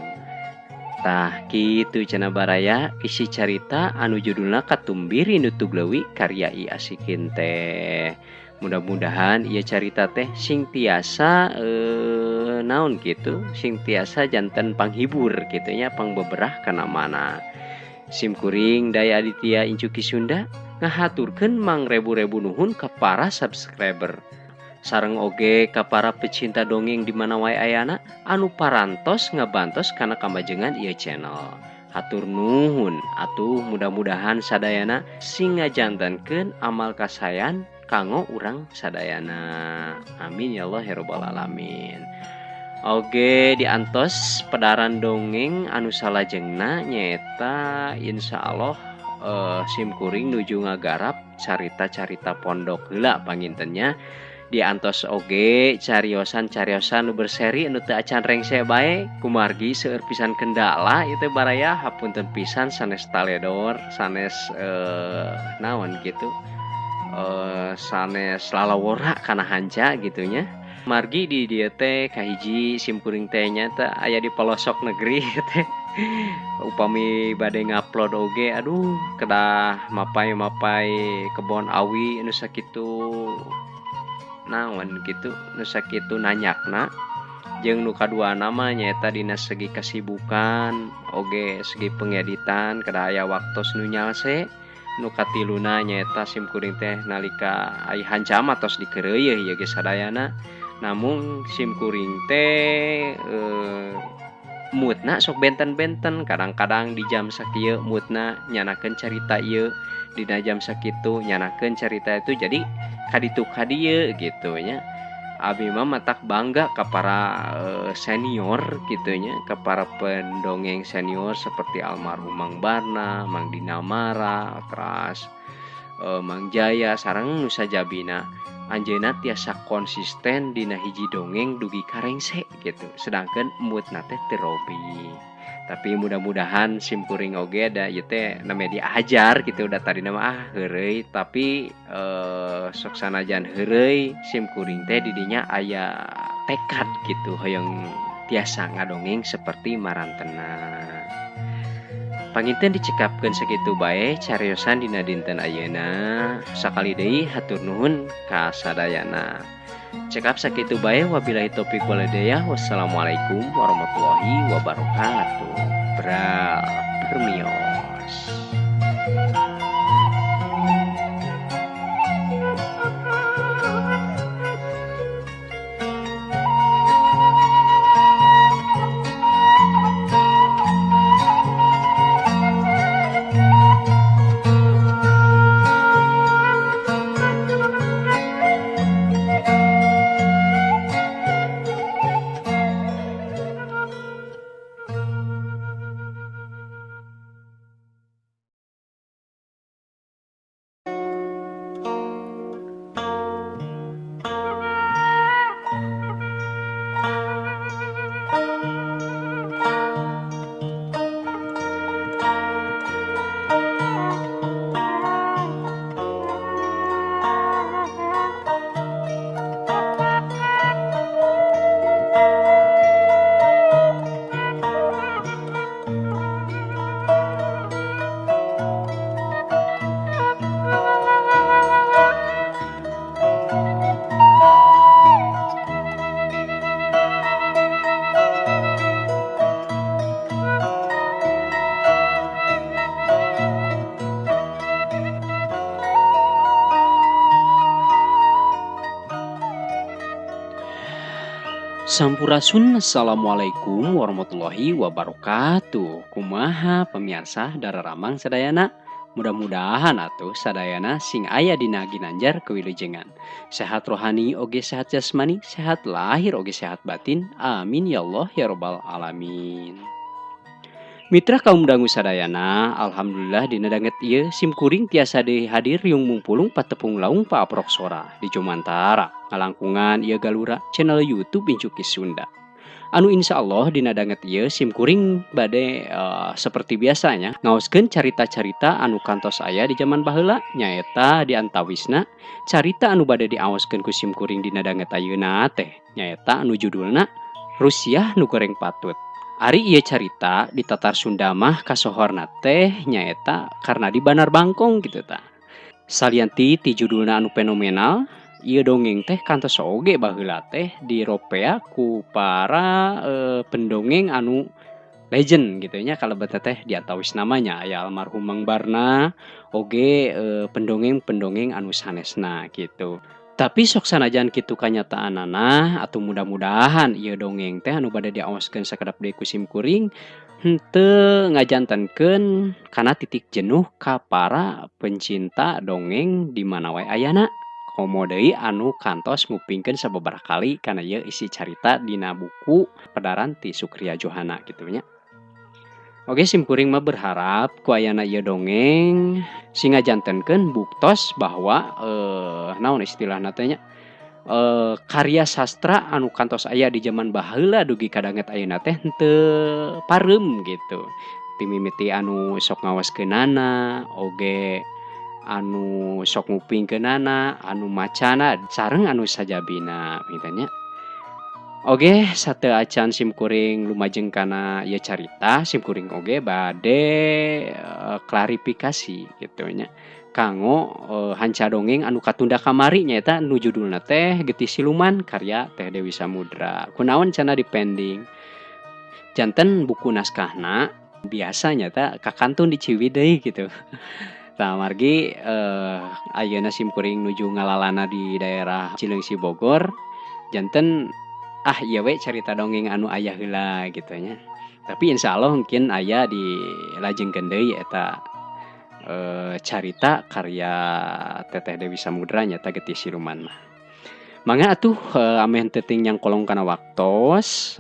Tah kitu cenah baraya isi carita anu judulna Katumbiri Nutug Leuwi karya I Asikin teh. Mudah-mudahan ieu carita teh sing tiasa naon kitu, sing tiasa janten panghibur kitu nya, pangbeberah kana mana. Sim kuring Daya Aditya Incuki Sunda ngahaturkeun mangrebu-rebu nuhun ka para subscriber. Sareng oge ka para pecinta dongeng di mana wae ayana anu parantos ngabantos kana kamajengan ieu channel. Hatur nuhun atuh mudah-mudahan sadayana sing ngajantenkeun amal kasayan kanggo urang sadayana. Amin ya Allah ya rabbal alamin. Oge diantos pedaran dongeng anu salajengna nyaeta insyaallah sim kuring nuju ngagarap carita-carita pondok heula pangintennya. Diantos oge cariosan-cariosan nu berseri nu teu acan rengse bae kumargi seueur pisan kendala ieu teh baraya, hapunten pisan sanes taledor, sanes naon kitu, sanes lalawora kana hanca gitu nya. Margi di dieu teh kahiji sim kuring teh nya teh aya di pelosok negeri teh. Upami bade ngupload oge aduh kedah mapai-mapai kebon awi nu sakitu naon kitu, nu sakitu nanyakna. Jeung nu kaduana mah nyaeta dina segi kasibukan oge segi pengeditan kedah aya waktos nu nyalse. Nu katiluna nyaeta sim kuring teh nalika ai hanca mah tos dikeureuyeun ieu ge sadayana. Namun simkuring teh moodna sok benten-benten, kadang-kadang di jam sakieu moodna nyanakeun carita ieu, dina jam sakitu nyanakeun carita itu, jadi kaditu kadieu gitu nya. Abi mah matak bangga ka para senior gitu nya, ka para pendongeng senior seperti almarhum Mang Barna, Mang Dinamara, teras Mang Jaya sareng nu sajabina. Anjeunna tiasa konsisten dina hiji dongeng dugi karengse gitu. Sedangkan moodna teh teu robih. Tapi mudah-mudahan simkuring oge da ieu teh namanya diajar gitu, da tadina mah heureuy, tapi sok sanajan heureuy simkuring teh didinya aya tekad gitu hoyong tiasa ngadongeng seperti marantena. Panginten dicekapkeun sakitu bae cariosan dina dinten ayeuna. Sakali deui hatur nuhun ka sadayana. Cekap sakitu bae, wabillahi taufik wal hidayah. Wassalamualaikum warahmatullahi wabarakatuh. Bra permios. Sampurasun, assalamualaikum warahmatullahi wabarakatuh. Kumaha pemirsa dararamang sadayana, mudah-mudahan atuh sadayana sing aya dina ginanjar kewilujengan. Sehat rohani oge sehat jasmani, sehat lahir oge sehat batin. Amin ya Allah ya robbal alamin. Mitra kaum dangu sadayana, alhamdulillah dina danget ieu simkuring tiasa deui hadir riung mungpulung patepung laung paaprok sora di Jomantara ngalangkungan ieu galura channel YouTube Incuki Sunda. Anu insya Allah dina danget ieu simkuring bade seperti biasanya ngaoskeun carita-carita anu kantos aya di zaman baheula, nyaeta di antawisna carita anu bade diaoskeun ku simkuring dina danget ayeuna teh nyaeta anu judulna Rusiah Nu Goreng Patut. Ari ieu carita di Tatar Sunda mah kasohorna teh nyaeta karena di Banar Bangkong gitu ta. Salianti ti judulna anu fenomenal, ieu dongeng teh kantos oge baheula teh diropea ku para pendongeng anu legend gitu nya, kalebet teh diantawis namanya aya almarhum Mang Barna oge pendongeng-pendongeng anu sanesna gitu. Tapi sok sanajan kitu kanyataanana atau mudah-mudahan ieu dongeng teh anu bade diaoskeun sakedap deui ku simkuring henteu ngajantenkeun kana titik jenuh ka para pencinta dongeng di mana wae ayana. Komo deui anu kantos ngupingkeun sababaraha kali kana ieu isi carita dina buku pedaran ti Sukria Johana kitu nya. Oke, simkuring mah berharap ku ayana ieu dongeng sing ngajantenkeun buktos bahwa naon istilahna teh nya, karya sastra anu kantos aya di zaman baheula dugi ka danget ayeuna teh henteu pareum gitu. Ti mimiti anu sok ngaoskeunana, oge anu sok ngupingkeunana, anu macana sareng anu sajabina gitu nya. Oge, sateu acan simkuring lumajeng kana ieu carita, simkuring oge bade klarifikasi gitu nya. Kanggo hanca dongeng anu katunda kamari nyaeta nu judulna teh Getih Siluman karya Teh Dewi Samudra. Kunaon cenah dipending? Janten buku naskahna biasa nyata kakantun di Ciwidey gitu. Tah margi ayeuna simkuring nuju ngalalana di daerah Cileungsi Bogor. Janten ah ieu we carita dongeng anu aya heula gitu nya. Tapi insya Allah mungkin aya dilajengkeun deui eta carita karya Teteh Dewi Samudra nyata getih siluman mah. Mangga atuh ameh teu ting nyangkolong kana waktos,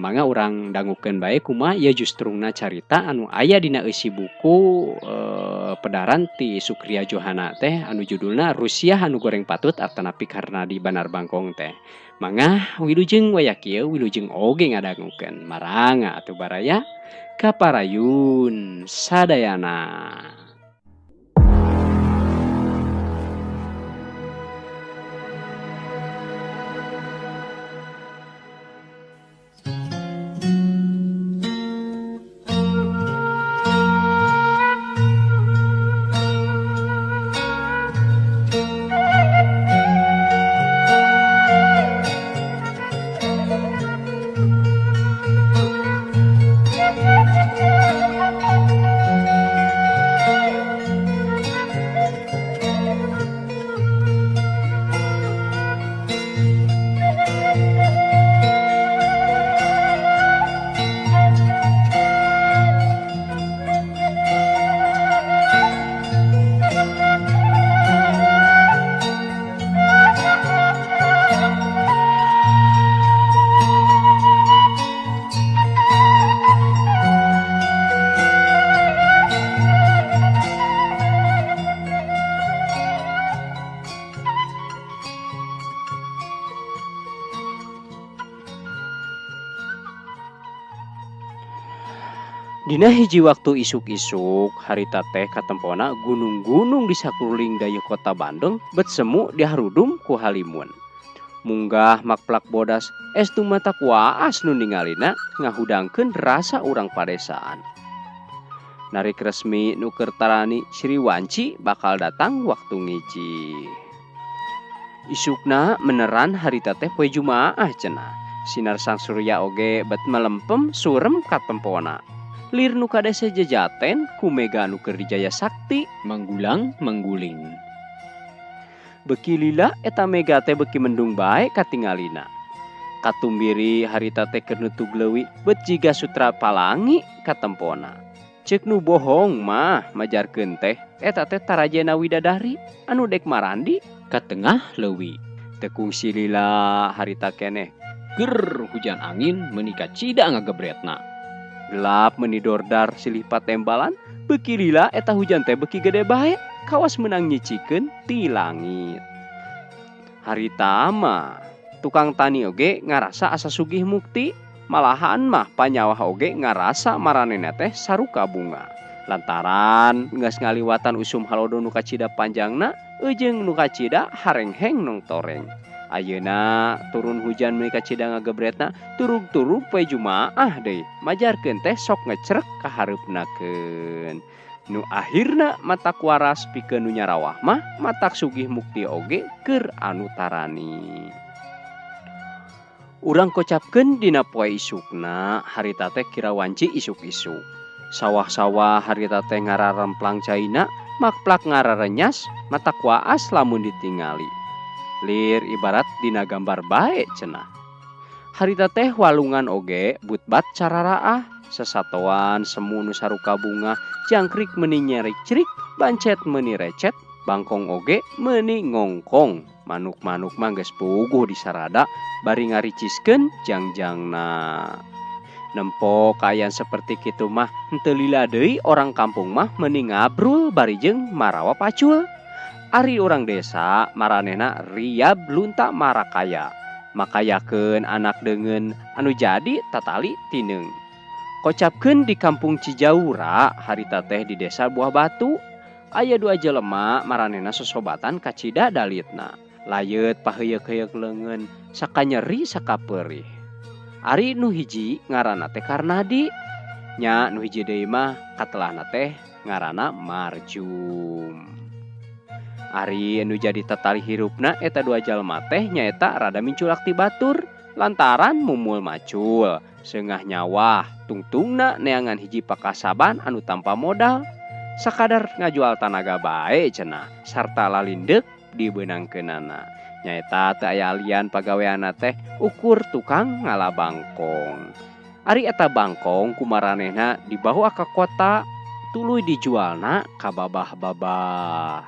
mangga urang dangukeun bae kumaha ieu justrungna carita anu aya dina eusi buku pedaran ti Sukria Johana teh anu judulna Rusiah anu goreng patut atanapi karena di Banar Bangkong teh. Mangga wilujeng waya kieu wilujeng oge ngadangukeun maranga atuh baraya kaparayun sadayana. Dina hiji waktu isuk-isuk harita teh katempona gunung-gunung di sakuliling dayeuh kota Bandung bet semu diharudum ku halimun. Munggah makplak bodas estu mata kuaas nu ningalina ngahudangkeun rasa urang padesaan. Narik resmi nu keur tarani Sriwanci bakal datang waktu ngiji. Isukna meneran harita teh poe Jumaah cenah. Sinar sang surya oge bet melempem surem katempona. Lir nu kadese jejaten ku mega nu keur dijaya sakti manggulang mangguling. Beki lila eta mega teh beki mendung bae katingalina. Katumbiri harita teh keur nutug leuwi bet jiga sutra palangi katempona. Ceuk nu bohong mah majarkeun teh eta teh tarajena widadari anu dek marandi ka tengah leuwi. Teu kungsi lila harita keneh ger hujan angin meuni kacida ngagebretna. Gelap menidordar silih patembalan beki lila eta hujan teh beki gede bae kawas menang nyicikeun ti langit. Harita mah tukang tani oge ngarasa asa sugih mukti, malahan mah panyawah oge ngarasa maranehna teh saruka bunga. Lantaran geus ngaliwatan usum halodo nu kacida panjangna eujeung nu kacida harengheng nong toreng. Ayeuna turun hujan meuni kacida ngagebretna turug-turug poe Jumaah deui majarkeun teh sok ngecrek ka hareupnakeun. Nu akhirna matak waras pikeun nu nyarawah mah matak sugih mukti oge keur anu tarani. Urang kocapkeun dina poe isukna harita teh kira wanci isuk-isuk. Sawah-sawah harita teh ngararemplang caina makplak ngararenyas matak waas lamun ditingali. Lir ibarat dina gambar bae cenah. Harita teh walungan oge butbat cararaah, sesatoan semu nu saruka bunga, jangkrik meuni nyericrik, bancet meuni recet, bangkong oge meuni ngongkong. Manuk-manuk mah geus puguh disarada bari ngariciskeun jangjangna. Nempo kaayaan seperti kitu mah henteu lila deui orang kampung mah meuni ngabrul bari jeung marawa pacul. Ari urang desa maranehna riab lunta marakaya. Makayakeun anak deungeun anu jadi tatali tineung. Kocapkeun di kampung Cijaura harita teh di desa Buah Batu. Aya dua jelema maranehna sosobatan kacida dalitna. Layeut paheuyeuk-heuyeuk leungeun sakanyeri sakapeurih. Ari nu hiji ngaranna teh Karnadi. Nya nu hiji deui mah katelahna teh ngaranna Marjum. Ari nu jadi tatali hirupna eta dua jalma teh nyaeta rada minculak ti batur lantaran mumul macul seungah nyawah tungtungna neangan hiji pakasaban anu tanpa modal sakadar ngajual tanaga bae cenah sarta lalindeuk dibeunangkeunana. Nyaeta teu aya alian pagaweanna teh ukur tukang ngala bangkong. Ari eta bangkong kumaranehna dibawa ka kota tuluy dijualna ka babah-babah.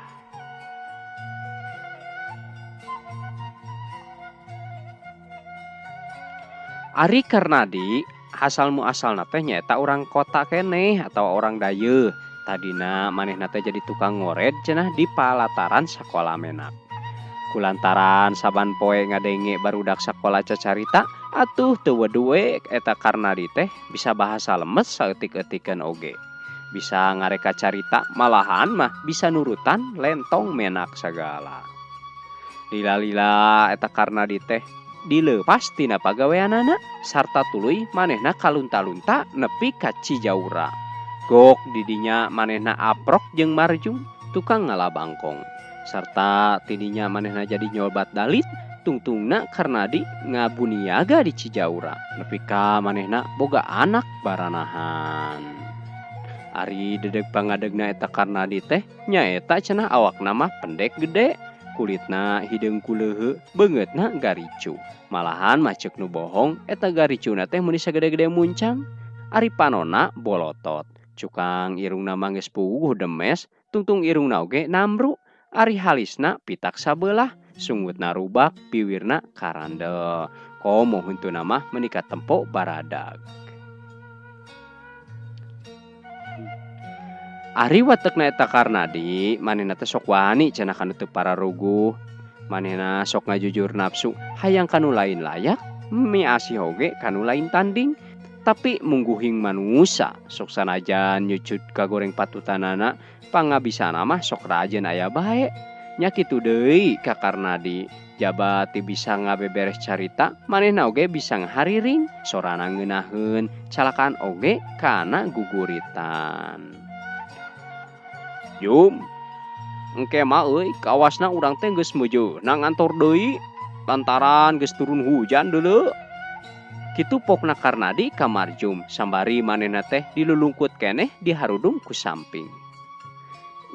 Ari Karnadi asal muasalna teh nyaeta urang kota keneh atawa orang dayeuh. Tadina manehna teh jadi tukang ngored cenah di palataran sakola menak. Kulantaran saban poe ngadenge barudak sakola cacarita atuh teu weduwe eta Karnadi teh bisa bahasa lemes saeutik-eutikeun oge. Bisa ngareka carita malahan mah bisa nurutan lentong menak sagala. Lila-lila eta Karnadi teh dileupas tina pagaweanana sarta tuluy manehna kalunta-lunta nepi ka Cijaura. Gok didinya manehna aprok jeung Marjum tukang ngala bangkong. Sarta tidinya manehna jadi nyobat dalit tungtungna Karnadi ngabuniaga di Cijaura nepi ka manehna boga anak baranahan. Ari dedeg pangadegna eta Karnadi teh nyaeta cenah awakna mah pendek gede, kulitna hideung kuleuheu, beungeutna garicu. Malahan mah ceuk nu bohong eta garicuna teh meuni sagede-gede muncang. Ari panona bolotot, cukang irungna mah geus puguh demes, tungtung irungna oge namru. Ari halisna pitak sabelah, sungutna rubak, piwirna karandel. Komo huntuna mah meuni katempo baradag. Ari watekna eta Karnadi manehna teh sok wani cenah kanu teu pararuguh. Manehna sok ngajujur nafsu hayang kanu lain layak, miasih oge kanu lain tanding. Tapi mungguhing manusa sok sanajan nyucut kagoreng patutanana pangabisana mah sok rajin aya bae. Nya kitu deui ka Karnadi. Jaba ti bisa ngabeberes carita, manehna oge bisa ngahariring, sorana ngeunaheun, calakaan oge kana guguritan. Jum, engke mah euy, kawasna urang teh geus meujeuna ngantor deui lantaran geus turun hujan deuleu. Kitu pokna Karnadi ka Marjum sambari manehna teh dilulungkut keneh diharudung ku samping.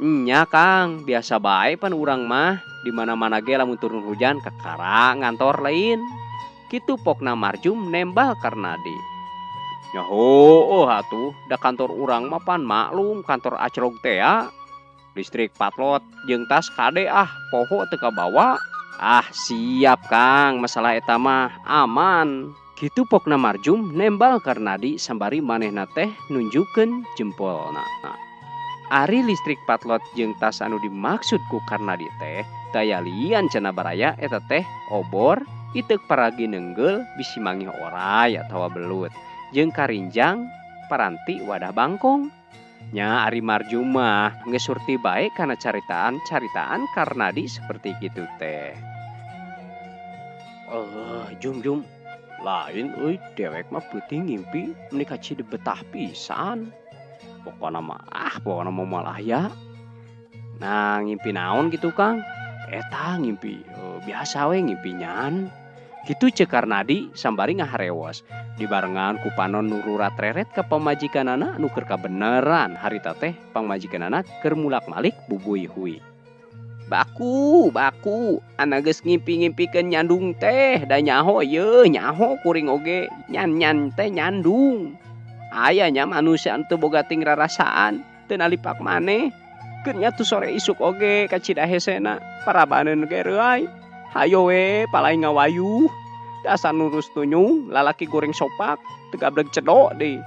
Nya Kang, biasa bae pan urang mah di mana-mana ge lamun turun hujan kakara ngantor lain. Kitu pokna Marjum nembal Karnadi. Nyaho atuh, da kantor urang mah pan maklum kantor acrog teh ya. Listrik patlot jeung tas kade ah poho teu kabawa. Ah siap Kang, masalah eta mah aman. Kitu pokna Marjum nembal Karnadi sambari manehna teh nunjukeun jempolna. Ari listrik patlot jeung tas anu dimaksud ku Karnadi teh daya lian cenah baraya eta teh obor iteuk paragi nenggel bisi mangih oray atawa belut jeung karinjang paranti wadah bangkong. Nya ari Marjum mah geus surti bae kana caritaan-caritaan Karnadi seperti kitu teh. Jum lain euy dewek mah peuting ngimpi meuni ka Cidebetah pisan. Pokona mah pokona mah moal aya. Nah ngimpi naon gitu Kang? Eta ngimpi biasa we ngimpi nyan. Kitu ceuk Karnadi sambari ngaharewos. Dibarengan ku panon nururat reret ka pamajikanana nu keur kabeneran harita teh pamajikanana keur mulak-malik bubuy hui. Baku, anak geus ngimpi-ngimpikeun nyandung teh da nyaho yeuh, nyaho kuring oge, nyan-nyan teh nyandung. Aya nya manusia teu boga ting rarasaan, teu nalipak maneh. Keur nya tu sore isuk oge ka Cidahesena, parabaneun ge reuay. Hayo we palai ngawayuh. Dasar nurus tunyung, lalaki goreng sopak, teu gableg cedok deui.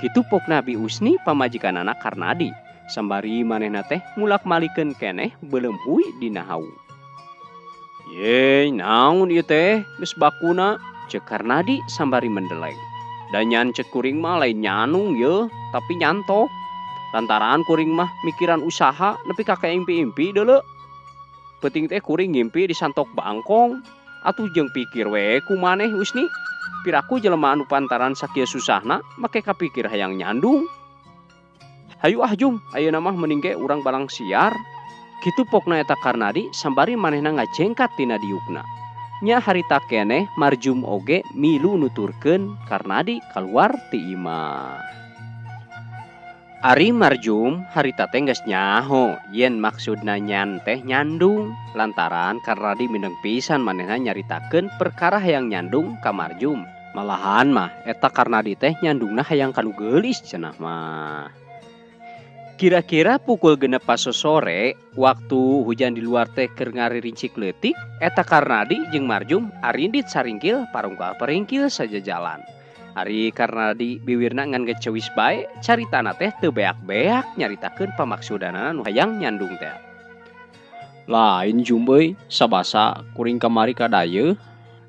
Kitu pokna Bi Usni pamajikanana Karnadi. Sambari manehna teh mulak-malikeun keneh beuleum hui dina hawu. Ye, naon ieu teh geus bakuna? Ceuk Karnadi sambari mendeleng. Da nyan ceuk kuring mah lain nyanung yeuh, tapi nyantok. Lantaran kuring mah mikiran usaha nepi ka kaimpi-impi deuleu. Peuting teh kuring ngimpi disantok bangkong. Atuh jeung pikir we ku maneh Usni. Piraku jelema anu pantaran sakieu susahna make kapikir hayang nyandung. Hayu ah Jum, ayeuna mah mending ge urang balang siar. Kitu pokna eta Karnadi sambari manehna ngajengkat tina diukna. Nya harita keneh Marjum oge milu nuturkeun Karnadi kaluar ti imah. Ari Marjum harita teh geus nyaho yen maksudna nyan teh nyandung lantaran Karnadi mindeng pisan manehna nyaritakeun perkara hayang nyandung ka Marjum. Malahan mah eta Karnadi teh nyandungna hayang ka nu geulis cenah mah. Kira-kira pukul 6 sore waktu hujan di luar teh keur ngaririncik leutik eta Karnadi jeung Marjum arindit saringkil parungkal peringkil saja jalan. Ari Karnadi biwirna ngan gecewis bae caritana teh teu beak-beak nyaritakeun pamaksudanana nu hayang nyandung teh. Lain Jum euy, sabasa kuring kamari ka dayeuh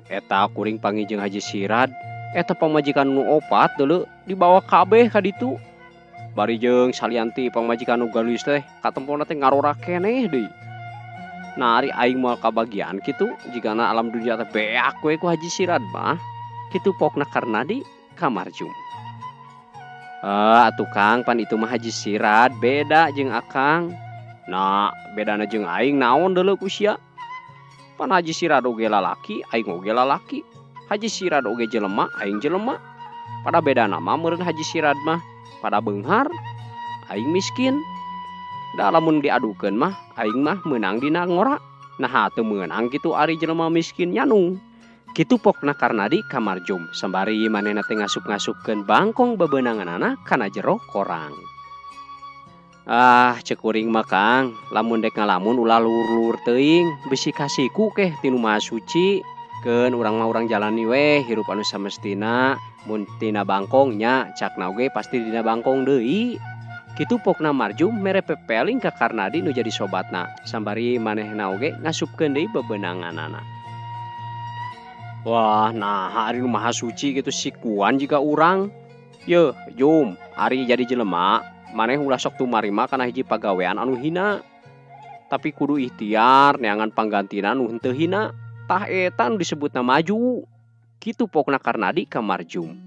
eta kuring panggih jeung Haji Sirad eta pamajikan nu opat deuleu dibawa kabeh ka ditu. Bari jeung salianti pamajikan nu geulis teh katempona teh ngarora keneh deui. Nah ari aing moal kabagian kitu jigana alam dunia teh beak we ku Haji Sirad mah. Kitu pokna Karnadi ka Marjum. Atuh Kang pan itu mah Haji Sirad beda jeung Akang. Nah bedana jeung aing naon deuleu ku sia. Pan Haji Sirad oge lalaki, aing oge lalaki. Haji Sirad oge jelema, aing jelema. Pada bedana mah meureun Haji Sirad mah pada beunghar, aing miskin. Da lamun diadukeun mah aing mah meunang dina ngora. Nah teu meunang kitu ari jelema miskin nyanung. Kitu pokna Karnadi ka Marjum sambari manehna teh ngasup-ngasupkeun bangkong bebenanganana kana jero korang. Ah ceuk kuring mah Kang, lamun dek ngalamun ulah luhur-luhur teuing, bisi kasiku keh tinu Maha Suci. Keun urang mah urang jalani weh hirup anu samestina, mun tina bangkong nya cakna oge pasti dina bangkong deui. Kitu pokna Marjum mere pepeling ka Karnadi nu jadi sobatna, sambari manehna oge ngasupkeun deui bebenanganana. Wah, nah ari nu Maha Suci gitu sikuan jika urang. Yeuh, Jum, ari jadi jelema, maneh ulah sok tumarima kana hiji pagawean anu hina. Tapi kudu ikhtiar neangan panggantina nu henteu hina. Tah eta nu disebutna maju. Kitu pokna Karnadi ka Marjum.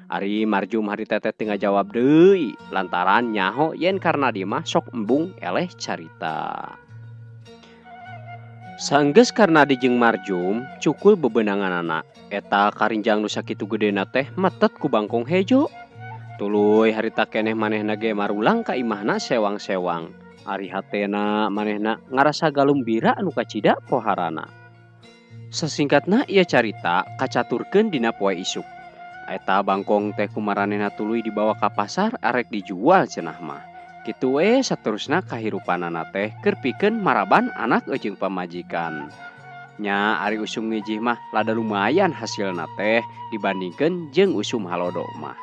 Ari Marjum harita teh teu ngajawab deui lantaran nyaho yen Karnadi mah sok embung eleh carita. Sanggeus Karnadi jeung Marjum cukul bebenanganana. Eta karinjang nu sakitu gedena teh metet ku bangkong hejo. Tuluy harita keneh manehna ge marulang ka imahna sewang-sewang. Ari hatena manehna ngarasa galumbira anu kacida poharana. Sasingkatna ieu carita kacaturkeun dina poe isuk. Eta bangkong teh kumaranehna tuluy dibawa ka pasar arek dijual cenah mah. Kitu we saterusna kahirupanana teh keur pikeun maraban anak jeung pamajikan. Nya ari usum ngijih mah lada lumayan hasilna teh dibandingkeun jeung usum halodo mah.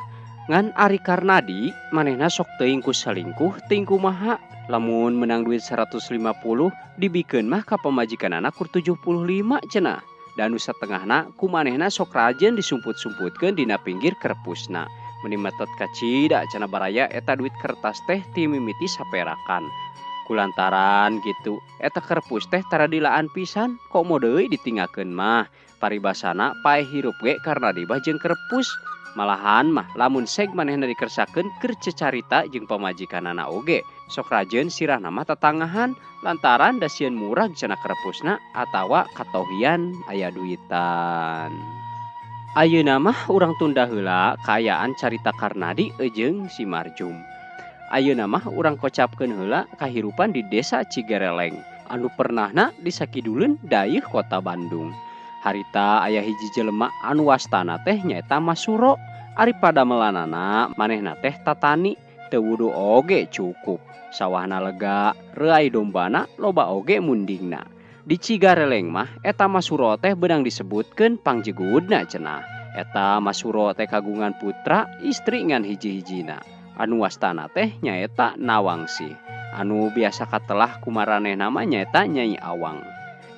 Ngan ari Karnadi manehna sok teuing ku salingkuh teuing kumaha. Lamun menang duit 150 dibikeun mah ka pamajikanana kur 75 cenah. Dan nu satengahna ku manehna sok rajin disumput-sumputkeun dina pinggir kerpusna. Meni metet kacida cenah baraya eta duit kertas teh ti mimiti saperakan. Kulantaran gitu eta kerpus teh tara dilaan pisan komo deui ditinggalkeun mah. Paribasana paeh hirup ge Karnadi bah jeung kerpus. Malahan mah lamun seg manehna dikersakeun keur cecarita jeung pamajikanana oge. Sok rajeun sirahna mah tatangahan lantaran da sieun murag cenah kerpusna atawa katohian aya duitan. Ayeuna mah urang tunda heula kaayaan carita Karnadi jeung si Marjum. Ayeuna mah urang kocapkeun heula kahirupan di desa Cigereleng anu pernahna disakiduleun dayeuh kota Bandung. Harita aya hiji jelema anu wastana teh nyaeta Masuro. Ari padamelanana manehna teh tatani teu wudu oge cukup. Sawahna lega, reuay dombana loba oge mundingna. Di Cigareleng mah eta Masuro teh beunang disebutkeun pangjegudna cenah. Eta Masuro teh kagungan putra istri ngan hiji-hijina. Anu wastana teh nyaeta Nawangsi. Anu biasa katelah kumaranehna mah nyaeta Nyai Awang.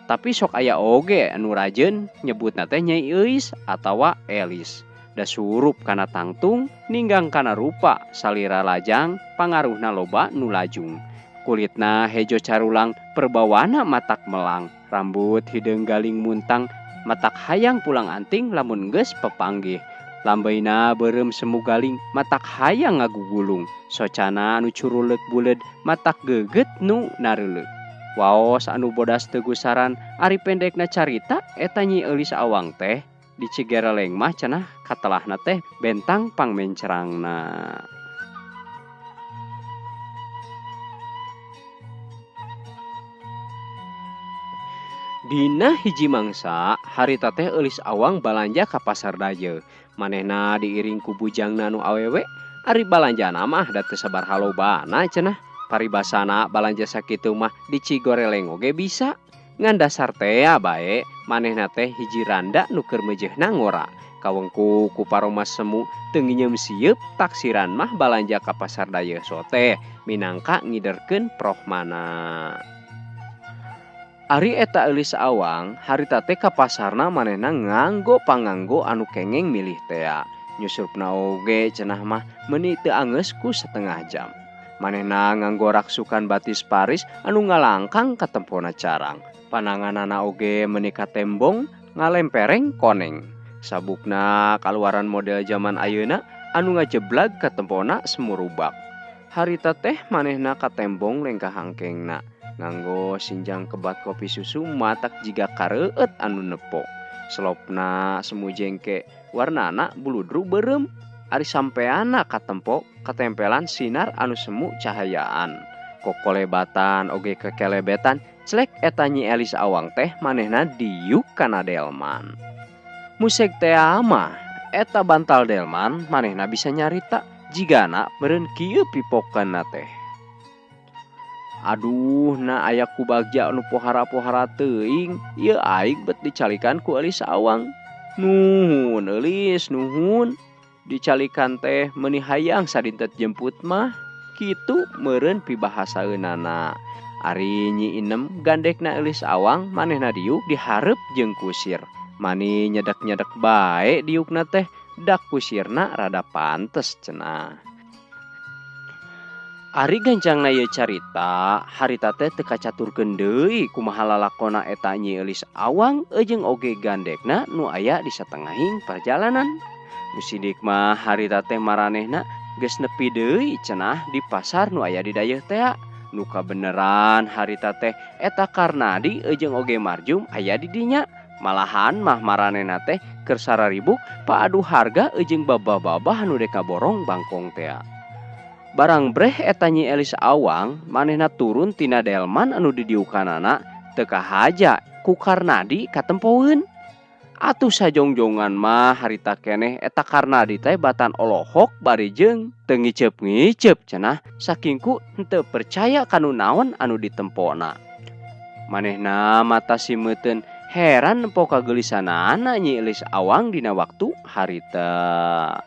Tapi sok aya oge anu rajeun nyebutna teh Nyai Euis atawa Elis. Da surup kana tangtung, ninggang kana rupa, salira lajang, pangaruhna loba nu lajung. Kulitna hejo carulang, perbawana matak melang, rambut hideung galing muntang, matak hayang pulang anting lamun geus pepanggih. Lambeina beureum semu galing, matak hayang ngagugulung. Socana anu curuleuk buleud, matak geugeut nu nareuleuk. Waos anu bodas teu gusaran, ari pendekna carita eta Nyi Eulis Awang teh di Cigereleng mah cenah katelahna teh bentang pangmencerangna. Dina hiji mangsa harita teh Eulis Awang balanja ka pasar Dayeuh. Manehna diiring ku bujangna nu awewe. Ari balanjana mah da teu sabaraha lobana cenah. Paribasana balanja sakitu mah di Cigoreleng oge bisa. Ngan dasar tea bae manehna teh hiji randa nu keur meujeuhna ngora. Kawengku ku paroma semu teu nginyeum sieup taksiran mah balanja ka pasar Dayeuh sote minangka ngiderkeun prohmana. Ari eta Eulis Awang harita teh ka pasarna manehna nganggo panganggo anu kengeng milih tea. Nyusupna oge cenah mah meuni teu anggeus ku setengah jam. Manehna nganggo raksukan batis Paris anu ngalangkang katempona carang. Pananganana oge meuni katembong ngalempereng koneng. Sabukna kaluaran model zaman ayeuna anu ngajeblag katempona semurubak. Harita teh manehna katembong lengkah hangkengna. Nganggo sinjang kebat kopi susu matak jiga kareueut anu nepo. Selopna semu jengke warnana buludru beureum. Ari sampeana katempo katempelan sinar anu semu cahayaan. Kokolebatan oge kekelebetan celek eta Nyi Elis Awang teh manehna diuk kana delman. Musek tea mah eta bantal delman manehna bisa nyarita jigana meureun kieu pipokeunna teh. Aduh na aya ku bagja anu pohara-pohara teuing ieu aing bet dicalikan ku Eulis Awang. Nuhun Eulis nuhun. Dicalikan teh meuni hayang sadinten jemput mah kitu meureun pibahasaeunana. Ari Nyi Inem gandekna Eulis Awang manehna diuk dihareup jeung kusir. Mani nyedek-nyedek bae diukna teh dak kusirna rada pantes cenah. Ari gancangna ieu carita harita teh teu kacaturkeun deui kumaha lalakona eta Nyi Eulis Awang jeung oge gandekna nu aya di satengahing perjalanan. Nu sidik mah harita teh maranehna geus nepi deui cenah di pasar nu aya di Dayeuh tea. Nu kabeneran harita teh eta Karnadi jeung oge Marjum aya di dinya. Malahan mah maranehna teh keur sararibuk paadu harga jeung babah-babah nu dek kaborong bangkong tea. Barang breh eta Nyi Elis Awang manehna turun tina delman anu didiukanana teu kahaja ku Karnadi katempoeun. Atuh sajongjongan mah harita keneh eta Karnadi teh batan olohok bari jeung teu ngiceup-ngiceup cenah saking ku henteu percaya kanu naon anu ditempona. Manehna mata simeuteun heran nempo kageulisanana Nyi Elis Awang dina waktu harita.